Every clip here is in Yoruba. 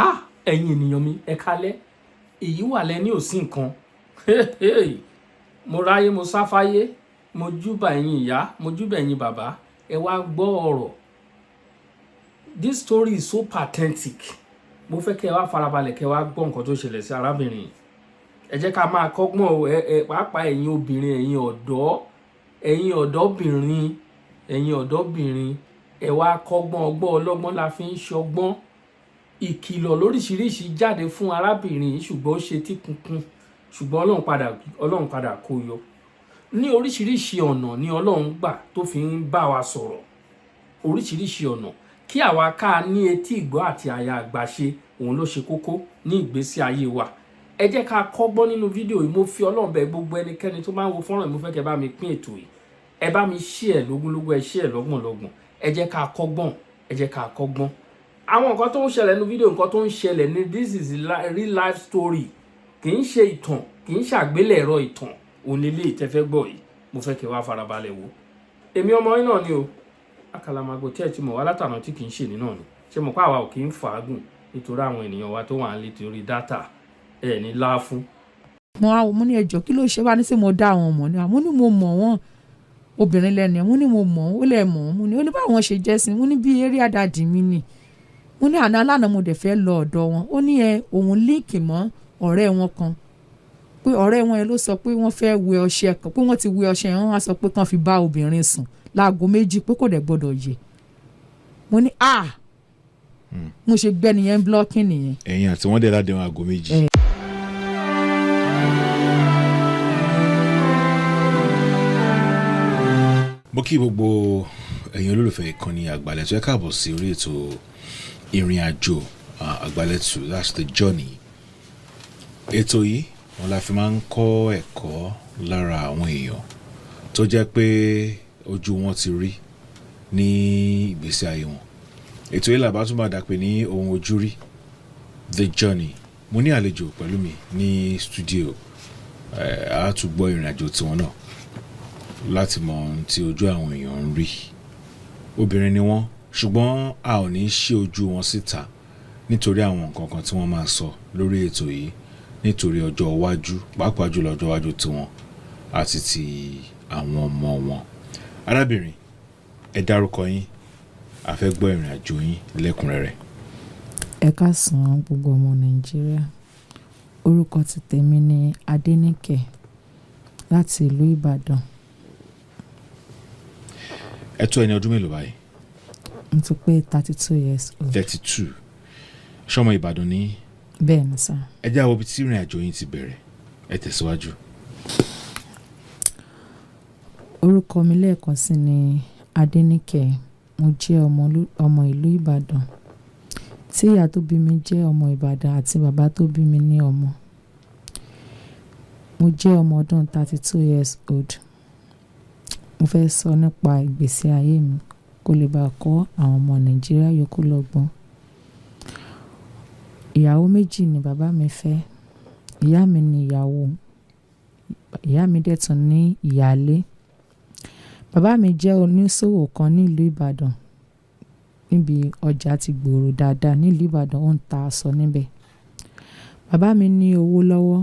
Ah, ẹ̀yin ènìyàn mi, ẹ kálẹ́. Èyí wà lẹ́ni ò sí nǹkan. Mo ráyé, mo sáfáyé, mo júbà ẹ̀yin ìyá, mo júbà ẹ̀yin bàbá. Ẹ wá gbọ́ ọ̀rọ̀. This story is so pathetic. Mo fẹ́ kẹ́ ẹ wá farabalẹ̀, kẹ́ ẹ wá gbọ́ nǹkan tó ṣẹlẹ̀ sí arábìnrin yìí. Ẹ jẹ́ ká máa kọ́gbọ́n o. Ẹ pàápàá ẹ̀yin obìnrin, ẹ̀yin ọ̀dọ́, ẹ̀yin ọ̀dọ́bìnrin, ẹ̀yin ọ̀dọ́bìnrin, ẹ wá kọ́gbọ́n. Ọgbọ́n ọlọ́gbọ́n la fi ń ṣọgbọ́n. Ìkìlọ̀ lóríṣiríṣi jáde fún arábìnrin yìí, ṣùgbọ́n ó ṣe tí kunkun, ṣùgbọ́n Ọlọ́run padà kó yọ. Ní oríṣiríṣi ọ̀nà ni Ọlọ́run gbà tó fi ń bá wa sọ̀rọ̀, oríṣiríṣi ọ̀nà. Kí àwa ká ní etí ìgbọ́ àti àyà àgbàṣe, òun ló ṣe kókó ní ìgbésí ayé wa. Ẹ jẹ́ ká kọ́gbọ́n nínú fídíò yìí. Mo fi Ọlọ́run bẹ̀ gbogbo ẹnikẹ́ni tó máa ń wo fọ́nrán yìí. Mo fẹ́ kẹ́ bá mi pín ètò yìí, ẹ bá mi share lógúnlógún, ẹ share lọ́gbọ̀nlọ́gbọ̀n. Ẹ jẹ́ ká kọ́gbọ́n, ẹ jẹ́ ká kọ́gbọ́n. Àwọn nǹkan tó ń ṣẹlẹ̀ nínú fídíò, nǹkan tó ń ṣẹlẹ̀ ní, this is real life story. Kì í ṣe ìtàn, kì í ṣàgbélẹ̀rọ ìtàn òun lélẹ̀ ìtẹ́fẹ́ gbọ́ yìí. Mo fẹ́ kẹ́ wá farabalẹ̀ wò. Èmi ọmọ yín náà ni o, Àkàlàmàgbò tí ẹ ti mọ̀ wá látànà tí kì í ṣe ní náà ni. Ṣé mo pa àwa ò kì í fàágùn nítorí àwọn ènìyàn wa tó wà nílé, torí data ẹ̀ ní láàfún. Mo wá, mo ní, ẹjọ́, kí ló ṣe wá ní sí? Mo dá àwọn ọmọ ní, mo ní mo mọ̀ wọ́n, obìnrin lẹ́nu ẹ̀. Mo ní mo mọ̀ wọ́n, ó lẹ̀ mọ̀ wọ́n. Mo ní, ó ní báwọn ṣe jẹ́ sí. Mo ní bí area daddy mi ni. Mo ní àná alánà mo dẹ̀ fẹ́ lọ ọ̀dọ̀ wọn. Ó ní ẹ òun link mọ́ ọ̀rẹ́ wọn kan, pé ọ̀rẹ́ wọn yẹn ló sọ pé wọ́n fẹ́ wẹ ọṣẹ kan, pé wọ́n ti wẹ ọṣẹ yẹn, wọ́n wá sọ pé kàn fi bá obìnrin sùn láago 2, pé kò dẹ̀ gbọ́dọ̀ yẹ. Mo ní, ah, mo ṣe gbẹ́ni yẹn blocking nìyẹn. Ẹ̀yin àti wọ́n dẹ̀ ládéhùn aago 2. Eh. Mo kí gbogbo ẹ̀yin olólùfẹ́ ìkànnì Àgbàlẹ̀tù, ẹ káàbọ̀ sí orí ètò ìrìn àjò Àgbàlẹ̀tù, that's The Journey. Ètò yìí wọn la fi máa ń kọ́ ẹ̀kọ́ lára àwọn èèyàn tó jẹ́ pé ojú wọn ti rí ní ìgbésí ayé wọn. Ètò yìí làbá tún máa dàpè ní ohun ojú rí, The Journey. Mo ní àlejò pẹ̀lú mi ní studio. Á tún gbọ́ ìrìn àjò tiwọn náà láti mọ ohun tí ojú àwọn èèyàn ń rí. Obìnrin ni wọ́n, ṣùgbọ́n a ò ní ṣí ojú wọn síta nítorí àwọn nǹkan kan tí wọ́n máa sọ lórí ètò yìí, nítorí ọjọ́ iwájú, pàápàá jùlọ ọjọ́ iwájú tiwọn àti ti àwọn ọmọ wọn. Arábìnrin, ẹ dárúkọ yín, a fẹ́ gbọ́ ìrìn àjò yín lẹ́kùnrẹ́rẹ́. Ẹ káàsán, gbogbo ọmọ Nàìjíríà. Orúkọ ti tèmi ní Adéníkẹ̀ láti ìlú Ìbàdàn. Ẹ tó ẹni ọdún mélòó báyìí? Mo ti pé 32 years old. 32. Ṣọmọ Ìbàdàn ní? Bẹ́ẹ̀ ni sir. Ẹ jẹ́ àwọn ibi tí ìrìn àjò yín ti bẹ̀rẹ̀, ẹ tẹ̀síwájú. Orúkọ mi lẹ́ẹ̀kan sí ni Adéníkẹ̀. Mo jẹ́ ọmọ ìlú Ìbàdàn, tí ìyá tó bí mi jẹ́ ọmọ Ìbàdàn àti bàbá tó bí mi ní ọmọ. Mo jẹ́ ọmọ ọdún 32 years old. Mo fẹ́ sọ nípa ìgbésí ayé mi kó lè bá kọ́ àwọn ọmọ Nàìjíríà yòókù lọ́gbọ́n. Ìyàwó méjì ni bàbá mi fẹ́. Ìyá mi ni ìyàwó. Ìyá mi dẹ̀ tún ní ìyálé. Bàbá mi jẹ́ oníṣòwò kan nílùú Ìbàdàn, níbi ọjà ti gbòòrò dáadáa nílùú Ìbàdàn, ó ń ta aṣọ níbẹ̀. Bàbá mi ní owó lọ́wọ́.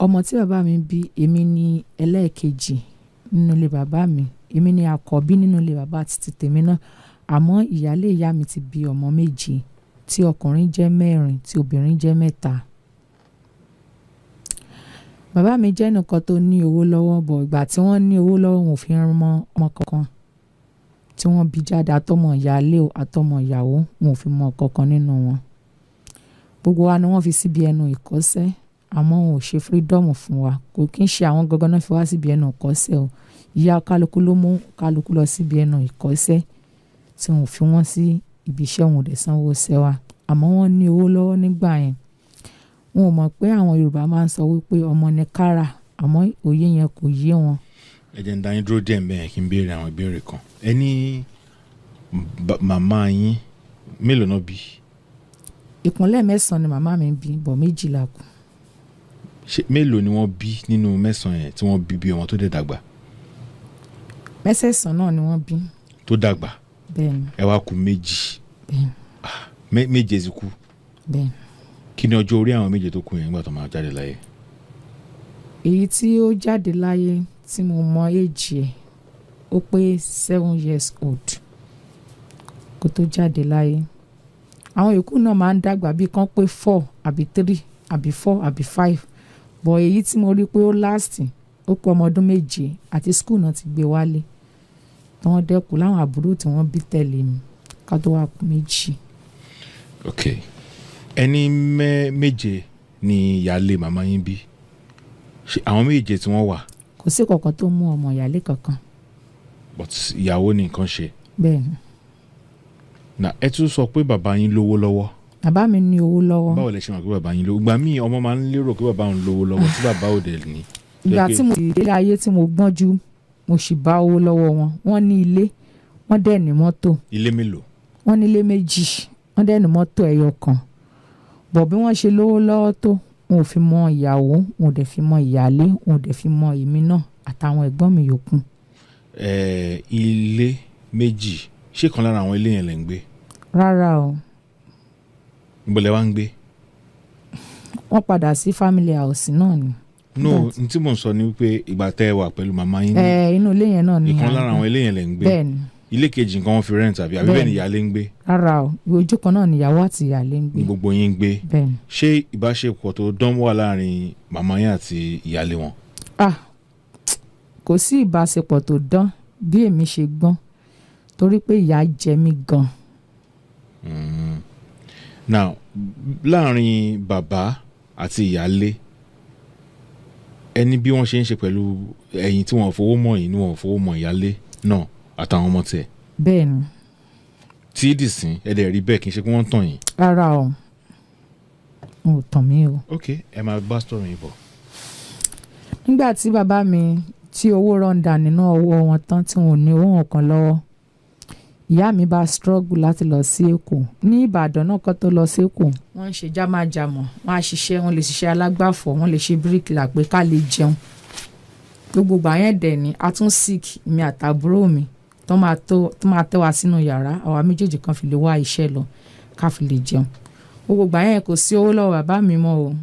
Ọmọ tí bàbá mi bí, èmi ni ẹlẹ́ẹ̀kejì nínú ilé bàbá mi. Èmi ni àkọ́bí nínú ilé bàbá titi tèmi náà. Àmọ́ ìyálé ìyá mi ti bí ọmọ méje, tí ọkùnrin jẹ́ mẹ́rin, tí obìnrin jẹ́ mẹ́ta. Bàbá mi jẹ́ ẹnìkan tó ní owó lọ́wọ́, but ìgbà tí wọ́n ní owó lọ́wọ́, wọn ò fi mọ ọmọ kankan tí wọ́n bí jáde, àtọmọ ìyálé o, àtọmọ ìyàwó, wọn ò fi mọ kankan nínú wọn. Gbogbo wa ni wọ́n fi síbi ẹnu ìkọ́sẹ́, àmọ́ wọn ò ṣe freedom fún wa. Kò kí ń ṣe àwọn gangan náà fi wá síbi ẹnu ìkọ́sẹ́ o. Ìyá kálukú ló mú kálukú lọ síbi ẹnu ìkọ́sẹ́, tí wọn ò fi wọ́n sí ibi iṣẹ́, wọn ò dẹ̀ sanwó iṣẹ́ wa. Àmọ́ wọ́n ní owó lọ́wọ́ nígbà yẹn. Wọn ò mọ̀ pé àwọn Yorùbá máa ń sọ wípé ọmọ ni kára, àmọ́ òye yẹn kò yé wọn. Ẹ jẹ́ n dá yín dúró díẹ̀ ńbẹ̀ kí n béèrè àwọn ìbéèrè kan. Ẹ ní màmá yín mélòó náà bí? Ìpínlẹ̀ mẹ́sàn-án ni màmá mi bí, but méjìlá kù. Ṣé mélòó ni wọ́n bí nínú mẹ́sàn-án yẹn tí wọ́n bí bí ọmọ tó dẹ̀ dàgbà? Mẹ́sẹ̀sán náà ni wọ́n bí. Tó dàgbà. Bẹ́ẹ̀ ni. Ẹ wá kù méjì. Bẹ́ẹ̀ ni. Ah, Méje ti kú. Bẹ́ẹ̀. Kí ni ọjọ́ orí àwọn méje tó kù yẹn nígbà tó máa jáde láyé? Èyí tí ó jáde láyé tí mo mọ èjì ẹ̀, ó pé 7 years old kó tó jáde láyé. Àwọn yòókù náà máa ń dàgbà, bíi kan pé 4 àbí 3 àbí 4 àbí 5, but èyí tí mo rí pé ó last, ó pé ọmọ ọdún 7, àti school náà ti gbé wálé tí wọ́n dẹ́kun láwọn àbúrò tí wọ́n bí tẹ̀lé mi ká tó wá kú méjì. Ok, ẹni méje ni ìyáálé màmá yín bí. Ṣé àwọn méje tí wọ́n wà? Kò sí kankan tó mú ọmọ ìyáálé kankan. But ìyàwó ni nǹkan ṣe. Bẹ́ẹ̀ ni. Na ẹ tún sọ pé bàbá yín lówó lọ́wọ́. Bàbá mi ní owó lọ́wọ́. Báwo lẹ ṣe mọ̀ pé bàbá yín lówó? Ìgbà míì ọmọ máa ń lérò pé bàbá òun lówó lọ́wọ́ tí bàbá ò dẹ̀ ní. Ìgbà tí mo délé ayé tí mo gbọ́njú, mo sì bá owó lọ́wọ́ wọn. Wọ́n ní ilé, wọ́n dẹ̀ ní mọ́tò. Ilé mélòó? Wọ́n ní ilé méjì, wọ́n dẹ̀ ní mọ́tò ẹyọ kan. Bọ̀ bí wọ́n ṣe lówó lọ́wọ́ tó, wọn ò fi mọ ìyàwó, wọn ò dẹ̀ fi mọ ìyálé, wọn ò dẹ̀ fi mọ èmi náà àtàwọn ẹ̀gbọ́n mi yòókù. Ilé méjì, ṣé kan lára àwọn ilé yẹn lẹ ń gbé? Rárá o. Níbo lẹ wá ń gbé? Wọ́n padà sí family house náà ni. No, n tí mò ń sọ ni wípé ìgbà tẹ́ ẹ wà pẹ̀lú màmá yín ní Ẹ inú ilé yẹn náà ni. Ìkan à ń lára gbé. àwọn ilé yẹn lẹ ń gbé? Bẹ́ẹ̀ ni. Ilé kejì nǹkan wọn fi rent, àbí bẹ́ẹ̀ ni ìyáálé ń gbé? Rárá o, ojú kan náà níyàwó àti ìyálé ń gbé. Ní gbogbo yín ń gbé? Bẹ́ẹ̀ ni. Ṣé ìbáṣepọ̀ tó dán wà láàrin màmá yín àti ìyáálé wọn? Ah, kò sí ìbáṣepọ̀ tó dán bí èmi ṣe gbọ́n, torí pé ìyà jẹ mí gan. Now, láàrin bàbá àti ìyáálé, ẹni bí wọ́n ṣe ń ṣe pẹ̀lú ẹ̀yin tí wọ́n fowó mọ̀ yín ni wọ́n fowó mọ̀ ìyáálé náà àtàwọn ọmọ tiẹ̀? Bẹ́ẹ̀ ni. Tí dìsín ẹ dẹ̀ rí bẹ́ẹ̀, kì í ṣe pé wọ́n tàn yín? Rárá o, n ò tàn mí o. Ok, ẹ máa bá story yín bọ̀. Nígbà tí bàbá mi tí owó rọ̀ǹdà nínú ọwọ́ wọn tán, tí wọn ò ní owó kan lọ́wọ́, ìyá mi bá struggle láti lọ sí Èkó. Ní Ìbàdàn náà kó tó lọ sí Èkó, wọ́n ń ṣe jámájàmọ̀, wọ́n á ṣiṣẹ́, wọ́n lè ṣiṣẹ́ alágbàfọ̀, wọ́n lè ṣe bíríkìlà pé ká lè jẹun. Gbogbo ìgbà yẹn dẹ̀ ni a tún sick, èmi àtàbúrò mi, tó máa tẹ́ wa sínú yàrá àwa méjèèjì kan fi lè wá iṣẹ́ lọ ká fi lè jẹun. Gbogbo ìgbà yẹn kò sí owó lọ́wọ́ bàbá mi mọ́ o,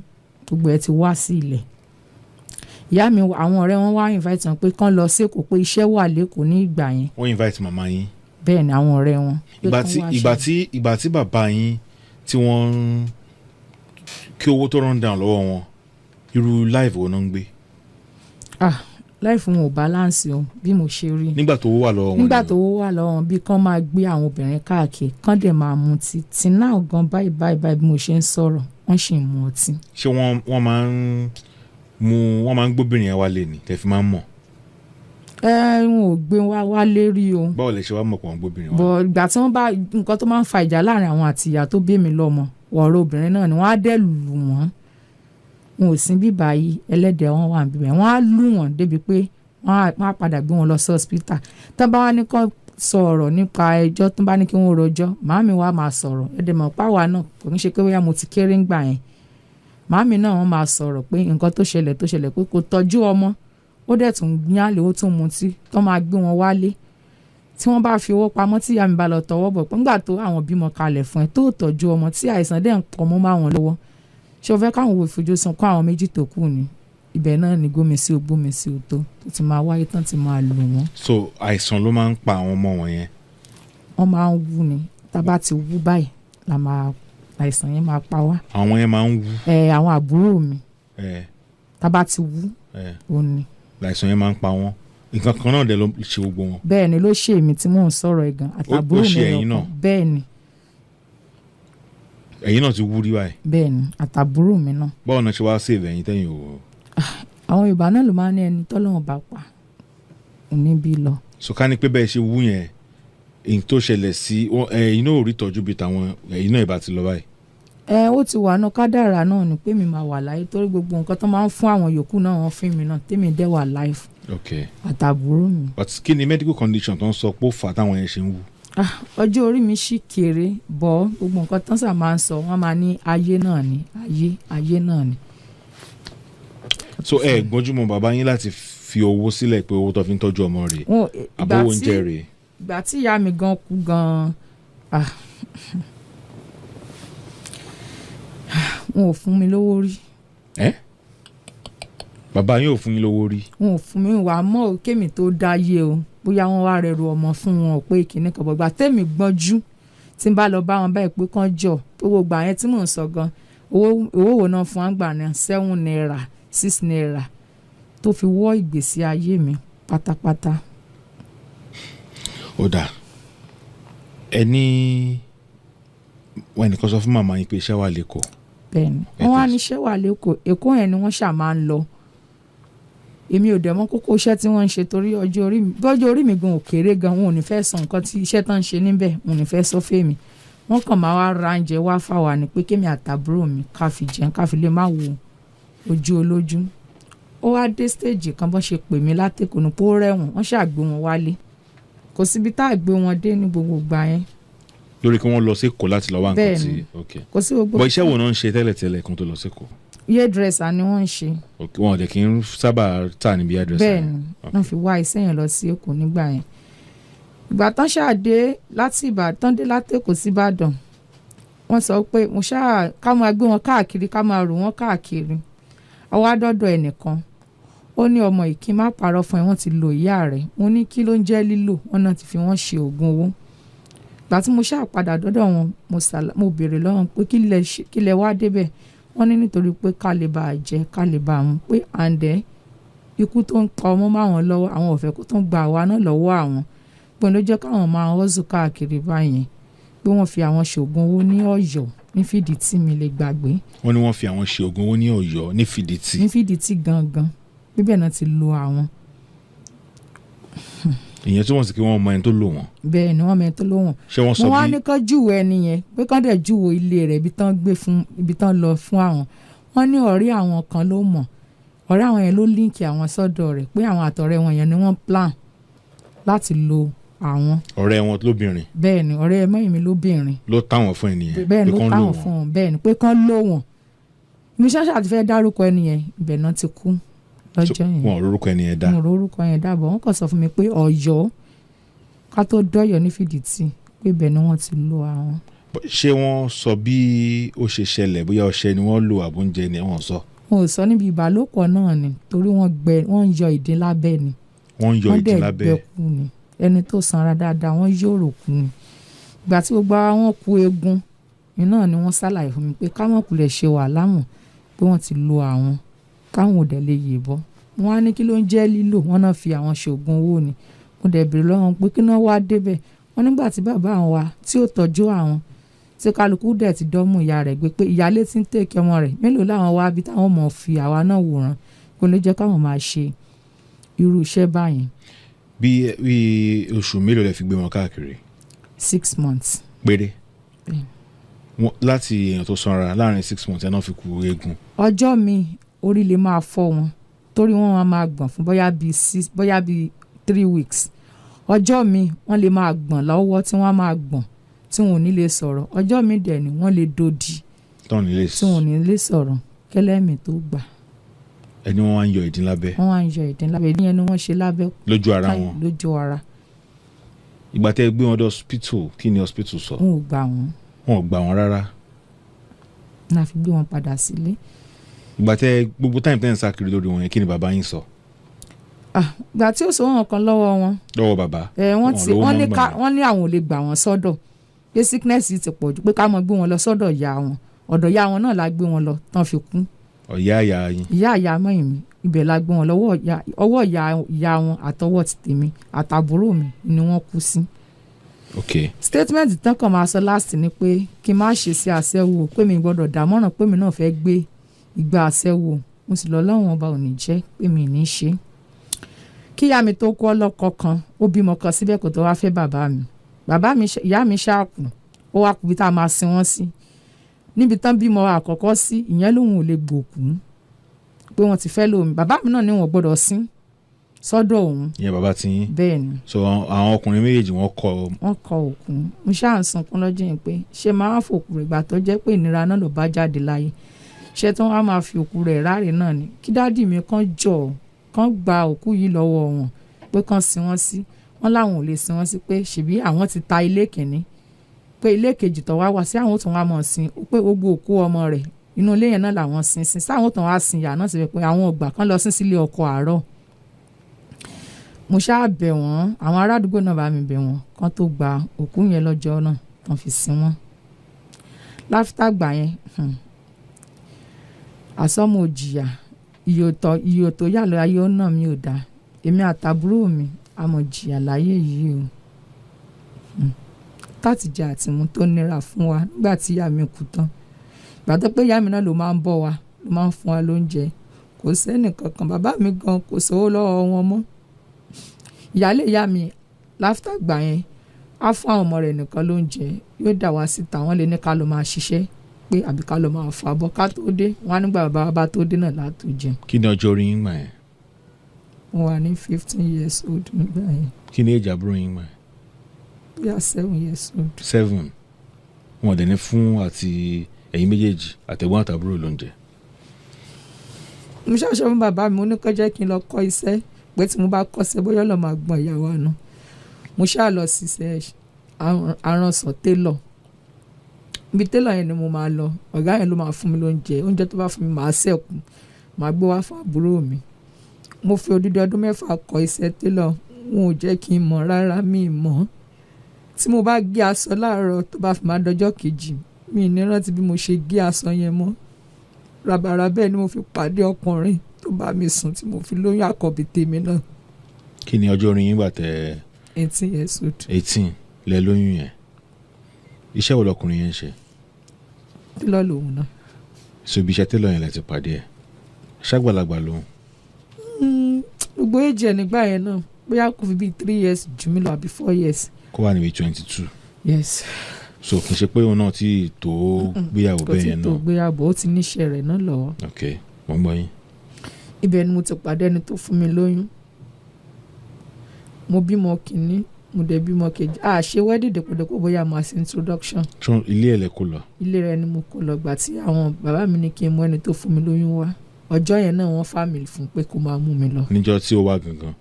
gbogbo ẹ̀ ti wá sí ilẹ̀. Ìyá mi, àwọn ọ̀rẹ́ wọn wá invite wọn pé kán lọ sékòó, pé iṣẹ́ wà lÉkòó ní ìgbà yẹn. Wọ́n invite màmá yín? Bẹ́ẹ̀ ni, àwọn ọ̀rẹ́ wọn pé Ìgbà kán tí wá ìgbà ṣe. tí ìgbà tí bàbá yín tí wọ́n ń kí owó tó run down lọ́wọ́ wọn, irú life wo náà ń gbé? Ah, life wọn ò balance o, bí mo ṣe rí. Nígbà tó owó wà lọ́wọ́ wọn Nígbà ni tó o. owó wà lọ́wọ́ wọn, bí kán máa gbé àwọn obìnrin káàkiri, kán dẹ̀ máa mutí tí náà gan. Báyìí báyìí báyìí bí mo ṣe ń sọ̀rọ̀, wọ́n sì ń mu ọtí. Ṣé wọ́n máa ń mú, wọ́n máa ń gbóbìnrin yẹn wálé ni tẹ́ fi máa ń mọ̀? Ẹ ń ò gbé wá wálé rí o. Báwo lẹ ṣe wá mọ̀ pé wọ́n gbóbìnrin wálé? Bọ̀ ìgbà tí wọ́n bá nǹkan tó máa ń fa ìjà láàrin àwọn àti ìyá tó bí mi lọ́mọ, ọ̀rọ̀ obìnrin náà ni. Wọ́n á dẹ̀ lù wọ́n. Wọn ò sí bíbá yìí, ẹlẹ́dẹ̀ẹ́ wọn wà níbẹ̀. Wọ́n á lù wọ́n débi pé wọ́n á padà gbé wọn lọ sí hospital. Tó bá wá ní kó sọ ọ̀rọ̀ nípa ẹjọ́, tó bá ní kí wọ́n rojọ́, màámi wa máa sọ̀rọ̀. Ẹ̀dẹ̀ mọ̀ páwa náà kò ní ṣe pé bóyá mo ti kéré ńgbà yẹn. Màámi náà, wọ́n máa sọ̀rọ̀ pé nǹkan tó ṣẹlẹ̀ tó ṣẹlẹ̀, pé kò tọ́jú ọmọ, ó dẹ̀ tún yálè, ó tún mutí, tó máa gbé wọn wálé. Tí wọ́n bá fi owó pamọ́, tí ìyá mi bá lọ tọwọ́ bọ̀ pé ńgbà tó àwọn bímọ kalẹ̀ fún ẹ, tó tọ́jú ọmọ, tí àìsàn dẹ̀ ń pọ̀ mọ́ máwọn lọ́wọ́, ṣé o fẹ́ káwọn wo ìfojú sun kó àwọn méjì tó kù ni? Ibẹ̀ náà ni gómi sí o, gbómi sí o, tó tó ti máa wáyé tán ti máa lù wọ́n. So àìsàn ló máa ń pa àwọn ọmọ wọn yẹn? Wọ́n máa ń wú ni. Tá a bá ti wú báyìí la máa àìsàn yẹn máa pa wá. Àwọn yẹn máa ń wú? Ẹ, àwọn àbúrò mi. Tá a bá ti wú, òun ni. Àìsàn yẹn máa ń pa wọ́n. Nǹkan kan náà dẹ̀ ló ṣe gbogbo wọn? Bẹ́ẹ̀ ni, ló ṣe èmi tí mò ń sọ̀rọ̀ ẹ̀ gan àtàbúrò Ó mi ṣe ẹ̀yin ẹyọ náà? kan. Bẹ́ẹ̀ ni. Ẹ̀yin náà ti wú rí báyìí? Bẹ́ẹ̀ ni, àtàbúrò mi náà. Báwo náà ṣe wá save ẹ̀yin tẹ́yìn o? Àwọn Yorùbá náà ló máa ń ní ẹni tọ́lọ́run bá pa òní bí lọ. So ká ní pé bẹ́ẹ̀ ṣe wú yẹn, èyí tó ṣẹlẹ̀ sí ẹ̀yin náà ò rí ìtọ́jú bíi tàwọn ẹ̀yin náà, ìbá ti lọ báyìí. Ẹ ó ti wà náà, kádàrá náà ni pé mi máa wà láyé, torí gbogbo nǹkan tó máa ń fún àwọn yòókù náà, wọ́n fún mi náà, tèmi dẹ̀ wà life àtàbúrò mi. But kí ni medical condition tó ń sọ pé ó fà á táwọn yẹn ṣe ń wú? Ah, ọjọ́ orí mi ṣì kéré bọ́. Gbogbo nǹkan tán sà máa ń sọ, wọ́n máa ní ayé náà ni, ayé ayé náà ni. So ẹ gbọ́njú mọ́ bàbá yín láti fi owó sílẹ̀ pé owó tó fi ń tọ́jú ọmọ rẹ̀, Ìgbà àbówó tí oúnjẹ rẹ̀? Ìgbà tí ìyá mi gan kú gan, ah. Wọn ò fún mi lówó rí. Ẹ́, bàbá yín ò fún yín lówó rí? Wọn ò fún mi wà mọ́ ò kémi tó dáyé o, bóyá wọ́n wá rẹrù ọmọ fún wọn ò pé kìnnì kan bọ̀gbà tèmi gbọ́njú tí n bá lọ bá wọn báyìí pé kán jọ gbogbo ìgbà yẹn tí mò ń sọ gan, owó wo náà fún àgbà náà, 7 naira, 6 naira tó fi wọ́ ìgbésí ayé mi pátápátá. Ó dà, ẹ ní wọn ẹnìkan sọ fún màmá yín pé iṣẹ́ wà lẹ́kọ̀ọ́. Bẹ́ẹ̀ni, wọ́n wá níṣẹ́ wà lẹ́kọ̀ọ́. Èkó yẹn ni wọ́n ṣà máa ń lọ. Èmi ò dẹ̀ mọ̀ kókó iṣẹ́ tí wọ́n ń ṣe torí ọjọ́ orí mi, bọ́jọ́ orí mi gan ò kéré gan, wọn ò ní fẹ́ sọ nǹkan tí iṣẹ́ tán ń ṣe níbẹ̀, wọn ò ní fẹ́ sọ fèmí. Wọ́n kàn máa wá ra oúnjẹ wá fáwa ni pé kémi àtàbúrò mi ká fi jẹun, ká fi lè má wo ojú olójú. Ó wá dé stage kan, bọ́n ṣe pè mí látẹ̀kọ̀ ní pé ó rẹ̀wọ̀n, wọ́n ṣàgbé wọn wálé. Kò síbi tá a gbé wọn dé ní gbogbo ìgbà yẹn. Lórí kí wọ́n lọ sí Èkó láti lọ wá nǹkan tí Bẹ́ẹ̀ni. Ok. Kò sí gbogbo. Bọ̀ iṣẹ́ wo náà ń ṣe tẹ́lẹ̀tẹ́lẹ̀ kan tó lọ sí Èkó? Hairdresser ni wọ́n ń ṣe. Ok, wọn ò dẹ̀ kí ń sábà tà níbi hairdresser Bẹ́ẹ̀ yẹn. ni wọ́n fi wá iṣẹ́ yẹn lọ sí Èkó nígbà yẹn. Ìgbà tán ṣáà dé láti Ìbàdàn, dé láti Èkó sí Ìbàdàn, wọ́n sọ pé mo ṣáà ká máa gbé wọn káàkiri, ká máa rù wọ́n káàkiri. Ọwọ́ àdọ́dọ̀ ẹnìkan, ó ní ọmọ yìí, kí n má parọ́ fún ẹ, wọ́n ti lo ìyá rẹ̀. Mo ní kí ló ń jẹ́ lílò? Wọ́n náà ti fi wọ́n ṣe oògùn owó. Ìgbà tí mo ṣáà padà dọ́dọ̀ wọn, mo béèrè lọ́wọ́ wọn pé kí lẹ wá débẹ̀. Wọ́n ní nítorí pé ká lè bá a jẹ, ká lè bá a mú, pé àǹdẹ́ ikú tó ń pa ọmọ máwọn lọ́wọ́, àwọn ò fẹ́ kó tó ń gba àwa náà lọ́wọ́ àwọn, pé ló jẹ́ káwọn máa hustle káàkiri báyẹn, pé wọ́n fi àwọn ṣoògùn owó ní Ọ̀yọ́ ní Fìdítì. Mi lè gbàgbé. Wọ́n ní wọ́n fi àwọn ṣe oògùn owó ní Ọ̀yọ́ ní Fìdítì. Ní Fìdítì gangan, bíbẹ̀ náà ti lo àwọn. Ìyẹn túmọ̀ sí pé wọ́n mọ ẹni tó lò wọ́n. Bẹ́ẹ̀ ni, wọ́n mẹ́ni tó lò wọ́n. Ṣé wọ́n sọ Mo wá bí ní kán júwe ẹni yẹn, pé kán dẹ̀ júwe ilé rẹ̀, ibi tán gbé fún, ibi tán lọ fún àwọn. Wọ́n ní ọ̀rẹ́ àwọn kan ló mọ̀. Ọ̀rẹ́ àwọn yẹn ló link àwọn sọ́dọ̀ rẹ̀, pé àwọn àtọ̀rẹ́ wọn yẹn ni wọ́n plan láti lo àwọn. Ọ̀rẹ́ wọn lóbìnrin? Bẹ́ẹ̀ ni, ọ̀rẹ́ mọ́yìn mi lóbìnrin. Ló táwọn fún ẹnìyẹn? Bẹ́ẹ̀ Pé ló kán lò táwọn wọ́n. fún wọn. Bẹ́ẹ̀ ni, pé kán lò wọ́n. Mi ṣáṣá ti fẹ́ dárúkọ ẹni yẹn, ibẹ̀ náà ti kú lọ́jọ́ yẹn. Wọn ò rórúkọ ẹnìyẹn dá? Mo rò orúkọ yẹn dábọ̀. Wọ́n kàn sọ fún mi pé Ọ̀yọ́, ká tó dọ́yọ̀ ní Fìdítì, pé ibẹ̀ ni wọ́n ti lo àwọn. Ṣé wọ́n sọ bí ó ṣe ṣẹlẹ̀, bóyá ọṣẹ ni wọ́n lò àbóúnjẹ ni wọ́n sọ? Wọn ò sọ. Níbi ìbálòpọ̀ náà ni, torí wọ́n gbẹ, wọ́n ń yọ ìdín lábẹ́ ni. Wọ́n ń yọ Wọ́n ìdín dẹ̀ lábẹ́. Gbẹ kú ni. Ẹni tó sanra dáadáa, wọ́n yòrò kú ni. Ìgbà tí gbogbo ara wọn kú eegun iná ni wọ́n ṣàlàyé fún mi pé káwọn kulẹ̀ ṣe wàhálà mọ̀, pé wọ́n ti lo àwọn, káwọn ò dẹ̀ lè yè bọ́. Wọ́n á ní kí ló ń jẹ́ lílò? Wọ́n náà fi àwọn ṣoògùn owó ni. Mo dẹ̀ béèrè lọ́wọ́ wọn pé kí náà wá débẹ̀. Wọ́n nígbà tí bàbá àwọn wa tí ò tọ́jú àwọn, tí kálukú dẹ̀ ti dọ́mú ìyá rẹ̀ gbé, pé ìyáálé tí ń tèkẹ́ ọmọ rẹ̀ mélòó làwọn wá bí táwọn mọ̀ fi àwa náà wòran, kò lè jẹ́ káwọn máa ṣe irú iṣẹ́ báyẹn. Bí oṣù mélòó lẹ fi gbé wọn káàkiri? 6 months. Péré? Bẹ́ẹ̀. Láti èèyàn tó sanra, láàrin 6 months ẹ̀ náà fi kú eegun. Ọjọ́ mi orí lè máa fọ́ wọn, torí wọ́n máa máa gbọ̀n fún bóyá bíi 6, bóyá bíi 3 weeks. Ọjọ́ mi wọ́n lè máa gbọ̀n lọ́wọ́, tí wọ́n á máa gbọ̀n tí wọn ò ní lè sọ̀rọ̀. Ọjọ́ mi dẹ̀ ni wọ́n lè dodi. Tán nílé. Tí wọn ò ní lè sọ̀rọ̀ kẹlẹ́mì tó gbà. Ẹni wọ́n wá ń yọ ìdín lábẹ́? Wọ́n wá ń yọ ìdín lábẹ́. Ìdín yẹn ni wọ́n ṣe lábẹ́. Lójú ara wọn? Lójú ara. Ìgbà tẹ́ ẹ gbé wọn dé hospital, kí ni hospital sọ? Wọn ò gbà wọ́n. Wọn ò gbà wọn rárá? Náà fi gbé wọn padà sílé. Ìgbà tẹ́ gbogbo time tẹ́ ń sá kiri lórí wọn yẹn, kí ni bàbá yín sọ? Ah, ìgbà tí ó sọ wọn kan lọ́wọ́ wọn. Lọ́wọ́ bàbá? Ẹ wọ́n Wọn ti lówó wọ́n ní mọ́ ká gbà. Wọ́n ní àwọn ò lè gbà wọ́n sọ́dọ̀, pé sickness yìí ti pọ̀ jù, pé ká mọ gbé wọn lọ sọ́dọ̀ ìyá wọn. Ọ̀dọ̀ ìyá wọn náà la gbé wọn lọ tán fi kú. Ọ̀yá ìyá yín? Ìyá ìyá mọ́yìn mi, ibẹ̀ la gbé wọn lọ́wọ́. Ọwọ́ ìyá wọn àtọwọ́ ti tèmi àtàbúrò mi ni wọ́n kú sí. Statement tán kàn máa sọ last ni pé kí n má ṣe sí aṣẹ́wó, pé mi gbọ́dọ̀ dámọ̀ràn, pé mi náà fẹ́ gbé ìgbà aṣẹ́wó. Mo sì lọ lọ́wọ́n ọba ò ní jẹ́ pé mi ní ṣe. Kíyá mi tó kú, ọlọ́kọ kan, ó bímọ kan síbẹ̀ kó tó wá fẹ́ bàbá mi. Bàbá mi ìyá mi ṣáàkù, ó wá kú bí tá a máa sin wọ́n sí níbi tán bímọ àkọ́kọ́ sí. Ìyẹn lòun ò lè gbòkú, pé wọ́n ti fẹ́ lómi. Bàbá mi náà ní wọ́n gbọ́dọ̀ sin sọ́dọ̀ òun. Ìyẹn bàbá tí yín? Bẹ́ẹ̀ ni. So àwọn ọkùnrin méjèèjì, wọ́n kọ? Wọ́n kọ òkú. Mo ṣáà ń sunkún lọ́jọ́ yẹn pé ṣé máa fòkú rẹ̀, gbà tó jẹ́ pé ìnira náà ló bá jáde láyé, ṣé tí wọ́n á máa fi òkú rẹ̀ ráre náà ni? Kí daddy mi kàn jọ kàn gba òkú yìí lọ́wọ́ wọn, pé kàn sin wọ́n sí. Wọ́n láwọn ò lè sin wọ́n sí, pé ṣèbí àwọn ti ta ilé kìíní, pé ilé kejì tó wá wá sí, àwọn ò tún wá mọ̀ sin, pé gbogbo òkú ọmọ rẹ̀ Inú ilé yẹn náà làwọn sin sin sáwọn tán wá sin ìyá náà sí pé àwọn ọgbà kan lọ sin sílé ọkọ àárọ̀. Mo ṣáà bẹ̀ wọ́n, àwọn ará àdúgbò náà bá mi bẹ̀ wọ́n kán tó gba òkú yẹn lọ́jọ́ náà tán fi sin wọ́n. Láfítà gbà yẹn, àsọmọ òjìyà iyò tó yà lọ ayé ó nà mí ò dáa. Èmi àtàbúrò mi a mọ̀ jìyà láyé yìí o. Tátìjà àtìmú tó nira fún wa nígbà tí ìyá mi kú tán. Ìgbà tó pé ìyá mi náà ló máa ń bọ́ wa, ló máa ń fún wa lóúnjẹ. Kò sẹ́ni kankan, bàbá mi gan kò sówó lọ́wọ́ wọn mọ́. Ìyálé ìyá mi láfítà gbà yẹn á fún àwọn ọmọ rẹ̀ nìkan lóúnjẹ, yóò dà wá síta, wọ́n lè ní ká lọ máa ṣiṣẹ́ pé àbí ká lọ máa fọ abọ́ ká tó dé. Wọ́n á nígbà bàbá bá tó dé náà látò jẹun. Kí ni ọjọ́ orí yín gbà yẹn? Mo wà ní 15 years old nígbà yẹn. Kí ni èjì àbúrò yín gbà yẹn? Bóyá 7 years old. 7. Wọn ò dẹ̀ ní fún àti ẹ̀yin méjèèjì àtẹ̀gbọ́n àtàbúrò lóúnjẹ. Mo ṣàṣọ fún bàbá mi, mo ní kó jẹ́ kí n lọ kọ́ iṣẹ́, pé tí mo bá kọ́ṣẹ́ bóyá lọ́ọ́ máa gbọ́n ìyá wa nù. Mo ṣáà lọ ṣiṣẹ́ aránṣọ télọ̀. Ibi télọ̀ yẹn ni mo máa lọ, ọ̀gá yẹn ló máa fún mi lóúnjẹ, oúnjẹ tó bá fún mi màá ṣẹ̀kù, màá gbé wá fún àbúrò mi. Mo fi odidi ọdún 6 kọ́ iṣẹ́ télọ̀, wọn ò jẹ́ kí n mọ̀ rárá, mi mọ̀. Tí mo bá gé aṣọ láàárọ̀ tó bá fi máa dọjọ́ kejì, mi ní rántí bí mo ṣe gé aṣọ yẹn mọ́. Ràbàràbà ni mo fi pàdé ọkùnrin tó bá mi sùn tí mo fi lóyún àkọ́bí tèmi náà. Kí ni ọjọ́ orí yín gbà tẹ? 18 years old. 18 lẹ lóyún yẹn. Iṣẹ́ wo lọkùnrin yẹn ń ṣe? Télọ̀ lòun náà. So ibi iṣẹ́ télọ̀ yẹn lẹ ti pàdé ẹ̀. Ṣàgbàlagbà lòun. Gbogbo èjì ẹ̀ nígbà yẹn náà, bóyá kò fi bíi 3 years jù mí lọ àbí 4 years. Kó wà níbi 22. Yes. So kì í ṣe pé òun náà ti tó gbéyàwó bẹ́ẹ̀ yẹn náà. Kò tí tó gbéyàwó, ó ti níṣẹ́ rẹ̀ náà lọ́wọ́. Ok, mo ń gbọ́ yín. Ibẹ̀ ni mo ti pàdé ẹni tó fún mi lóyún. Mo bímọ kìíní, mo dẹ̀ bímọ kejì. A ṣe wedding dèpòdèpò bóyá màá ṣe introduction. Tún ilé ẹ̀ lẹ kó lọ? Ilé rẹ̀ ni mo kó lọ gbà tí àwọn bàbá mi ní kí n mú ẹni tó fún mi lóyún wá. Ọjọ́ yẹn náà wọ́n fà mí fún pé kó máa mú mi lọ. Níjọ́ tí ó wá gangan,